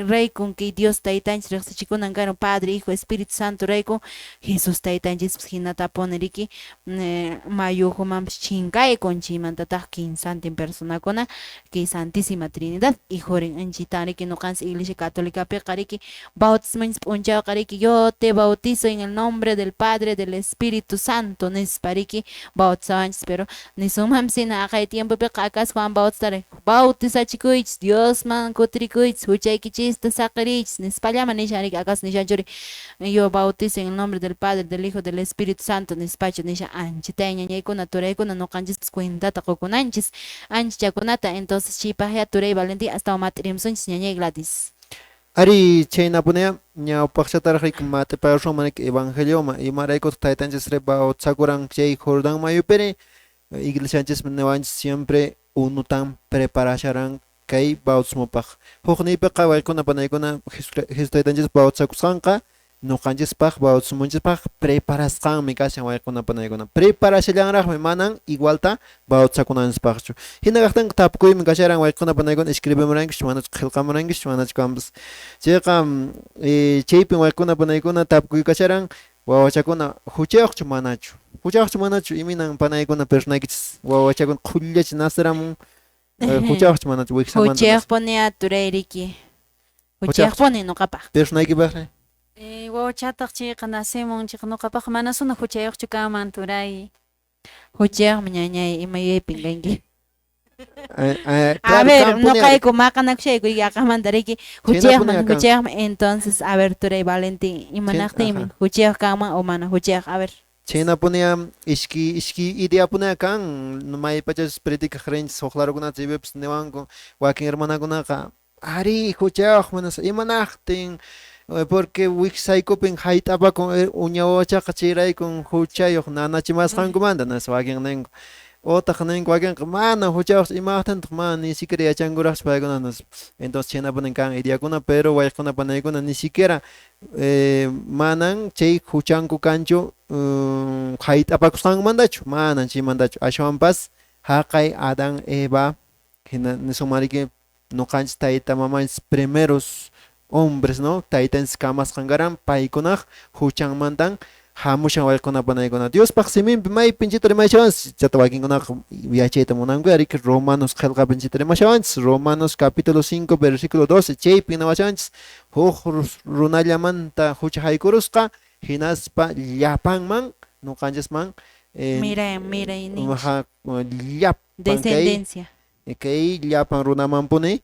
raykun kay Dios taytanchis riqsichikunan karan Padre, Hijo, Espíritu Santo rayku Jesús taytanchispas hinatapuni riki mayu ukhumanpas chinkaykun chaymantataq kinsantin personakuna kay Santísima Trinidad ijurin anchitan riki noqanchis Iglesia Católicapiqa riki bautismonchis p'unchawqa riki yo te bautizo en el nombre del Padre, del Espíritu Santo nispa riki bautizawanchis pero nisunmanpis hina aqhay tiempopiqa acaso Juan Bautista bautizachikuychis Diosman kutirikuychis huchaykichista saqirichis nispallaman nishan riki acaso nishanchuri yo bautizo en el nombre del Padre, del Hijo, del Espíritu Santo nispachu nishan anchitay ñañaykuna turaykuna noqanchispas cuentata qukunanchis anchachakunata entonces chaypaqya turay Valentín astawan mat'irimsunchis ñañay Gladys. Ari chaynapuneya ñawpaqchataraq riki mat'iparusunman riki evangelioma imaraykutaq taytanchis ri bautizakuran chay Jordán mayupiri iglesianchismi niwanchis siempre unutan preparasharan kay bautismopaq hukniypiqa waykuna panaykuna Jesús taytanchis bautizakusqanqa noqanchispaq bautismonchispaq preparasqanmi kashan waykuna panaykuna preparashallanraqmi manan igualta bautizakunanchispaqchu hina kaqtinqa tapukuymi kasharan waykuna panaykuna escribimurankichu manachu qillqamurankichu manachu kanpas chayqa chaypin waykuna panaykuna tapukuy kasharan wawachakuna huchayuqchu manachu iminan panaykuna personaykichis wawachakuna qhullachi nasiramun huchayuqchu manachu wiksamanta huchayuqpuni turay riki huchayuqpuni noqapaq personaykipaqri wawachataq chayqa nacemun chayqa noqapaq manasuna huchayuqchu kanman turay huchayuqmi ñañay ima yuyaypin kanki a ver noqayku maqanakushayku yaqamanta riki huchayuqmi entonces a ver turay Valentín imanaqtinmi huchayuq kanman o mana huchayuq a ver chaynapuneya ishki ideapuneya kan maypachachus predicaq rinchis huk larukunata chaypipas niwanku wakin hermanakunaqa ari huchayuq manas imanaqtin porque wiksaykupin hayt'apakun uña wawachaqa chayraykun huchayuq nanachimasqankumanta nispa wakin ninku otaq ninku wakinqa mana huchayuqchu imaqtintaq mana ni siquiera yachankuraqchu paykuna nispa entonces chaynapunin kan ideakuna pero wayquna panaykuna ni siquiera manan chay huchanku kanchu hayt'apakusqankumantachu manan chaymantachu ashwanpas haqay Adán Eva hina nisunman noqanchis tayta mamanchis primeros hombres no taytanchis kamasqan karan paykunaq huchanmantan hamushan wayquna panaykuna Diospaq siminpi maypinchita rimashawanchis chata wakinkunaqa yachayta munanku riki Romanos qillqapinchita rimashawanchis Romanos capítulo 5 versículo 12 chaypi nawashawanchis huk runallamanta hucha haykurusqa hinaspa llapanman noqanchisman miray llapan descendencia kay llapan runamanpuni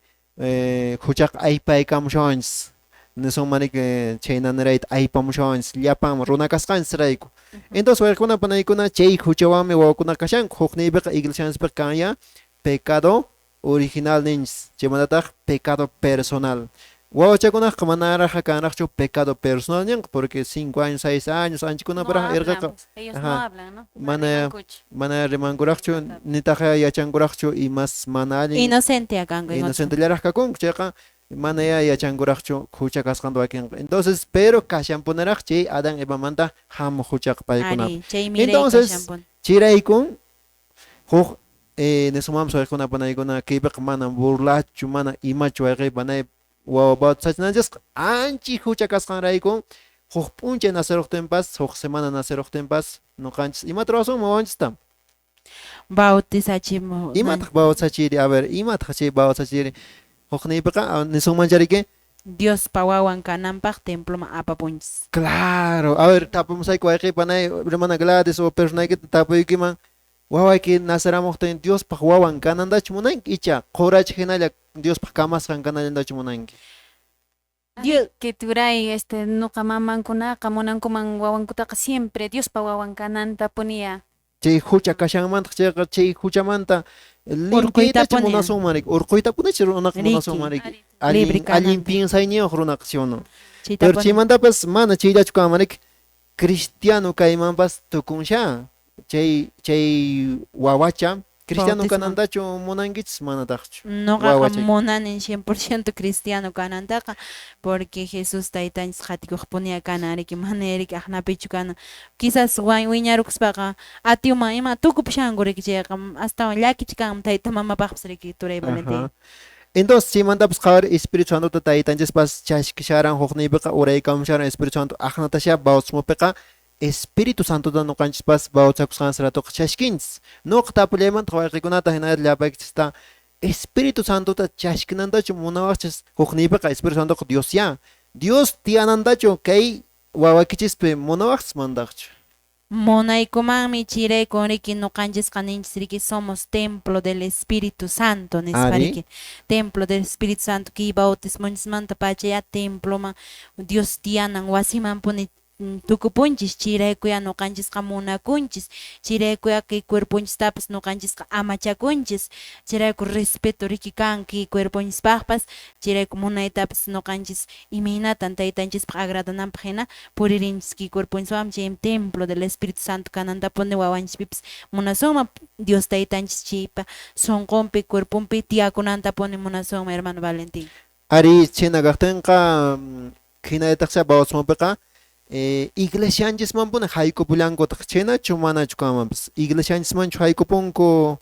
huchaqa aypaykamushawanchis nisunman riki chaynanirayta aypamushawanchis llapanman runa kasqanchisrayku entonces wayquna panaykuna chay huchawanmi wawakuna kashanku hukniypiqa iglesianchispiqa kanya pecado original ninchis chaymantataq pecado personal wawachakunaqa manaraqqa kanraqchu pecado personal ninqa porque 5 años 6 años anchikunaparaq irqaqa mana rimankuraqchu nitaq yachankuraqchu imas mana allin inocente kanku inocentellaraq kakunku chayqa mana ya yachankuraqchu hucha kasqanta wakinqa entonces pero kashanpunaraq chay Adán Evamanta hamuq huchaqa paykunapaq entonces chiraykun huk nisunmanpas waykuna panaykuna kaypiqa mana burlachu mana imachu wayqay panay wawa bautizachinanchisqa anchi hucha kasqanrayku huk p'unchay naceruqtinpas huk semana naceruqtinpas noqanchis imata ruwasunman wawanchista bautizachimu imataq bautizachiri a ver imataq chay bautizachiri hukniypiqa nisunmancha riki Diospa wawan kananpaq temploman apapunchis claro a ver tapumusayku wayqay panay hermana Gladys o personaykita tapuykiman wawayki naceramuqtin Diospaq wawan kanantachu munanki icha qurachi hinalla Diospaq kamasqan kanallantachu munanki Dios que turay nuqa mamankunaqa munankuman wawankutaqa siempre Diospa wawan kananta punia chay hucha kashanmantaq chayqa chay huchamanta Limpiaytachu munasunman riki, urquytapunichu runaqa munasunman riki. Allin piensayniyuq runaqa, ¿sí o no? Pero chaymantapas mana chayllachu kanman riki, cristiano kaymanpas tukunsha. Chay wawacha cristiano kanantachu munankichis manataqchu? Noqaqa munanin 100% cristiano kanantaqa, porque Jesús taytanchis qhatikuqpuniya kanan riki, mana riki aqnapichu kanan. Quizás wiñarukuspaqa atiuman ima tukupushanku riki, chayqa astawan llakichi kanman tayta mamapaqpas riki, turay Valentín. Entonces chaymantapas qhawari Espíritu Santota taytanchispas chaskisharan hukniypiqa uraykamusharan Espíritu Santo aqnatasha bautismopiqa Espíritu Santota noqanchispas bautizakusqanchis ratoqa chaskinchis. Noqa tapullaymantaq wayqikunata hinallataq llapaykichista Espíritu Santota chaskinantachu munawaqchis hukniypiqa Espíritu Santoqa Diosyá. Dios tiyanantachu kay wawakichispi munawaqchis manataqchu? Munaykumanmi chiraykun riki noqanchisqa ninchis riki somos templo del Espíritu Santo nispa riki. Templo del Espíritu Santo kay bautismonchismanta pacha ya temploman Dios tiyanan wasimanpuni tukupunchis, chiraykuya noqanchisqa munakunchis, chiraykuya kay cuerponchistapas noqanchisqa amachakunchis, chirayku respeto riki kan kay cuerponchispaqpas, chirayku munaytapas noqanchis imaynatan taytanchispaq agradananpaq hina puririnchis kay cuerponchiswan, chay templo del Espíritu Santo kanantapuni wawanchispipas munasunman, Dios taytanchis chaypa sonqonpi cuerponpi tiyakunantapuni munasunman, hermano Valentín. Ari chhina kaqtinqa hinallataqcha bautismopiqa iglesianchismanpuni haykupullankutaq, chhaynachu manachu kanmanpas? Iglesianchismanchu haykupunku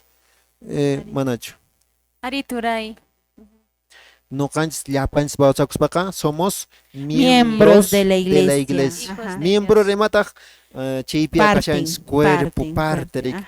manachu? Ari turay. Noqanchis llapanchis bautizakuspaqa somos miembros de la iglesia. Miembro rimataq chaypi kashanchis cuerpo parte riki.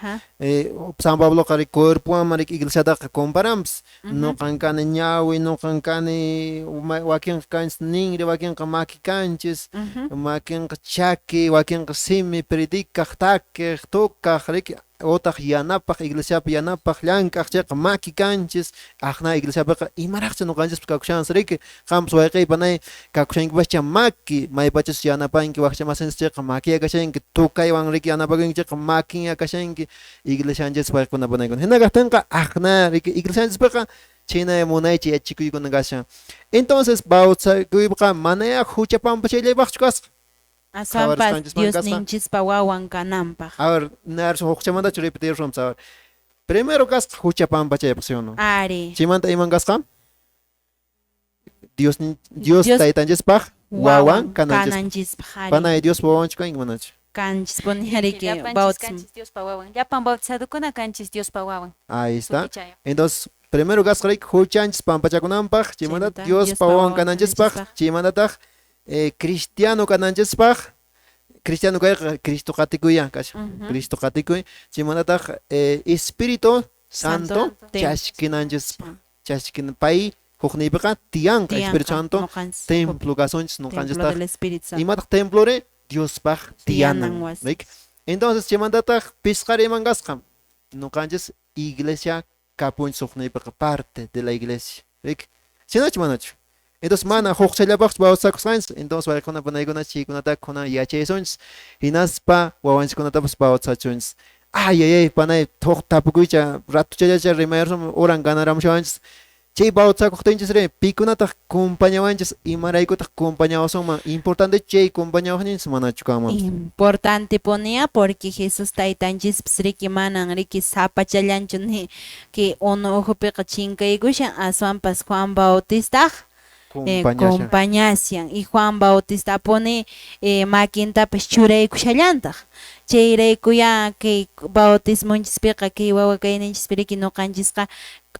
San Pabloqa riki cuerpowan riki iglesiataqa comparanpas. Noqan kani ñawi, noqan kani wakinqa kanchis ninri, wakinqa maki kanchis, wakinqa chaki, wakinqa simi, predicaq, takiq, tocaq riki, otaq yanapaq, iglesiapi yanapaq, llank'aq chayqa maki kanchis. Aqna iglesiapiqa imaraqcha noqanchispas kakushanchis riki, qampas wayqiypa panay kakushankipascha maki, maypachus yanapanki wakcha masinchis chayqa makiya kashanki, tukaywan riki yanapakunki chayqa makinya kashanki, iglesianchispa wayqikuna panaykuna. Hina kaqtinqa aqna riki iglesianchispiqa chhayna munaycha yachachikuykuna kashan. Entonces bautizakuyqa manaya hucha pampachayllapaqchu kasqa. Aswanpas Diosninchispa wawan kananpaq. A ver, narso huchamantachu repetirsun, a ver. Primero kasqa hucha pampachaypaq, ¿sí o no? Ari. Chaymanta iman kasqa? Dios taytanchispaq wawan kananchispaq. Panay Diospa wawanchu kanki manachu? Kanchis puni riki bautismo. Kanchis Diospa wawan. Llapan bautizadukuna kanchis Diospa wawan. Ahí está. Entonces, primero kasqa riki huchanchis pampachakunanpaq, chaymanta Diospa wawan kananchispaq, chaymantataq cristiano kananchispaq, cristiano kayqa Cristo qatikuya kashan, Cristo qatikuy, chaymantataq Espíritu Santo chaskinanchispaq, chaskin pay hukniypiqa tiyanqa Espíritu Santo templo kasunchis noqanchistaq. Imataq templori Diospaq tiyanan. Entonces chaymantataq pisqari iman kasqa noqanchis iglesia kapunchis hukniypiqa parte de la iglesia, rik? Chaynachu manachu? Entonces mana huqchallapaqchu bautizakusqanchis, entonces waykuna panaykuna chaykunata kunan yachaysunchis, hinaspa wawanchiskunatapas bautizachunchis. Ay ay ay panay huk tapukuycha ratuchallacha rimayarsun uran ganaramushawanchis. Chay bautizakuqtinchis ri pikunataq compañawanchis, imaraykutaq compañawasunman? Importante chay compañawaqninchis manachu kanman? Importante ponía porque Jesús taytanchispas riki manan riki sapachallanchu ni que unu uhupiqa chinkaykushan, aswanpas Juan Bautistaq compañasian y Juan Bautista pone makintapas churaykushallantaq. Chayraykuya kay bautismonchispiqa kay wawa kayninchispi riki noqanchisqa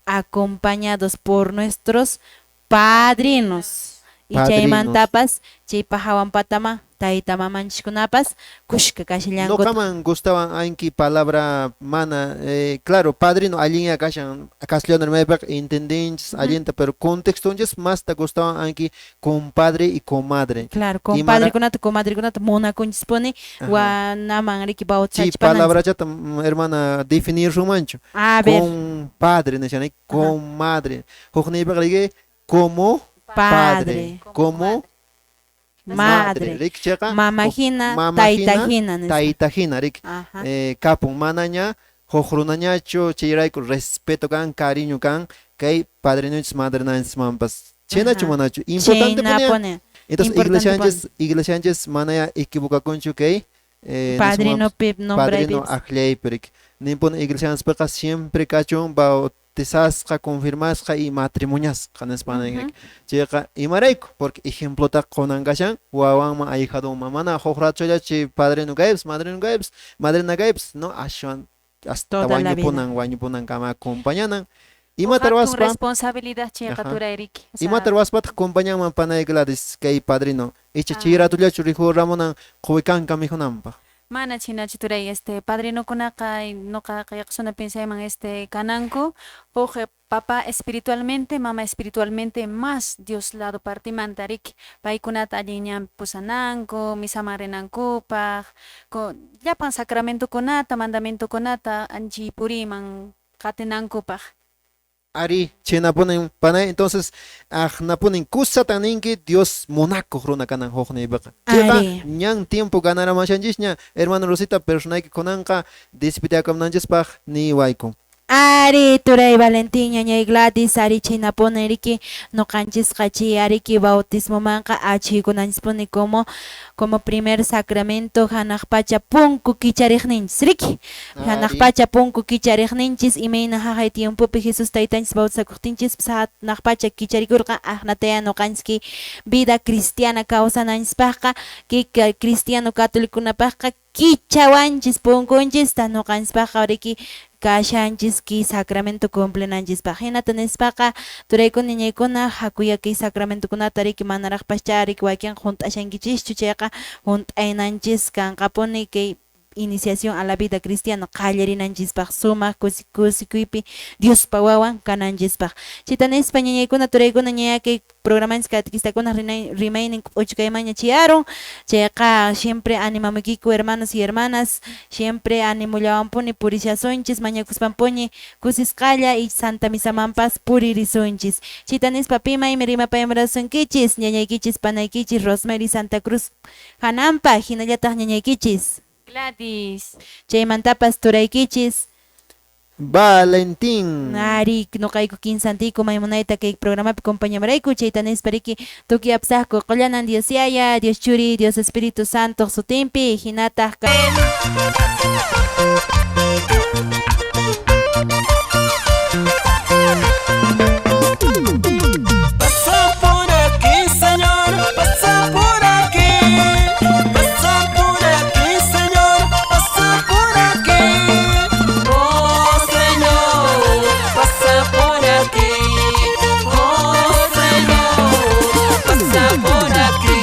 acompañados por nuestros padrinos. Y chaymantapas chaypa hawanpatama tayta mamanchikunapas kushka kashallanku. Noqaman gustawan anki palabra mana, claro, padrino allinya kashan castellano rimaypiqa entendinchis allinta, pero contextonchis masta gustawan anki compadre y comadre. Claro, compadrekunata comadrekunata munakunchispuni wanaman riki bautizachipananchis. Chay palabrachata hermana definir rumanchu. A ver. Compadre nishan, comadre. Hukniypiqa riki como padre, como madre, mama hina, tayta hina, tayta hina, rik kapun manaña huk runañachu, chayrayku respeto kan, cariño kan, kay padrinonchis madrinanchismanpas. Chaynachu manachu? Importante pone. Entonces iglesianchis manaya equivocakunchu kay padrino pip padrino akllay pirik. Nimpun iglesianchispiqa siempre kachun bautizasqa, confirmasqa y matrimoniasqa nispa ninrik. Chayqa imarayku, porque ejemplota qunan kashan wawanman ahijadunman, mana huk ratolla chay padrino kaypas, madrino kaypas, madrina kaypas, no, ashwan hasta wañupunankama acompañanan. Imata ruwaspa responsabilidad chayqa turayriki. Imata ruwaspataq compañanman panay Gladys kay padrino, icha chay ratollachu rikhuramunan quwi kanka mikhunanpaq. Mana chhinachu turay, padrinokunaqa noqaqa yaqasuna piensayman kananku huk papá espiritualmente, mama espiritualmente más Dios lado partimanta riki, paykunata allin ñanpi pusananku, misaman rinankupaq, llapan sacramentokunata, mandamientokunata anchi puriman qatinankupaq. Ari, chaynapunin panay, entonces aqnapunin kusatan ninki Dios munakuq runa kanan hukniypiqa. Chayqa ñan tiempo ganaramashanchisña, hermano Rosita, personayki kunanqa despediakamunanchispaq niwayku. Ari, turay Valentín, ñañay Gladys, ari chaynapunin riki noqanchisqa chay ariki bautismomanqa achhuykunanchispuni como primer sacramento hanaq pacha punku kichariqninchis riki. Hanaq pacha punku kichariqninchis imayna haqay tiempopi Jesús taytanchis bautizakuqtinchis hanaq pacha kicharikurqan aqnataya noqanchis vida cristiana kawsananchispaqqa kay cristiano católicokunapaqqa kichawanchis punkunchista noqanchispaqqa riki kashanchis ki sacramento cumplinanchispaq. Hinata nispaqa turaykuna ñañaykuna hakuya kay sacramentokunata riki manaraqpascha riki wakinqa hunt'ashankichischu chayqa hunt'aynanchis kanqapuni kay iniciación a la vida cristiana qallarinanchispaq sumaq kusikuypi Diospa wawan kananchispaq. Chayta nispa ñañaykuna turaykuna ñaya kay programanchis catequistakuna rimaynin k'uchukaymanña chiyarun. Chayqa siempre animamuykiku hermanos y hermanas, siempre animullawanpuni purishasunchis, mañakuspanpuni kusisqalla y Santa Misamanpas puririsunchis. Chayta nispa pimaymi rimapayamurasunkichis ñañaykichis panaykichis Rosemary Santa Cruz hanampa hinallataq ñañaykichis Gladys, chaymantapas turaykichis Valentín. Ari, noqayku kinsantiku maymunayta kay programapi compañamarayku chayta nispa riki tukuy apsaqku qullanan Dios Yaya, Dios Churi, Dios Espíritu Santo sutinpi hinataq. Pasa por aquí, Señor, pasa por aquí. Pasa por aquí, Señor, pasa por aquí. Oh, Señor, pasa por aquí. Oh, Señor, pasa por aquí.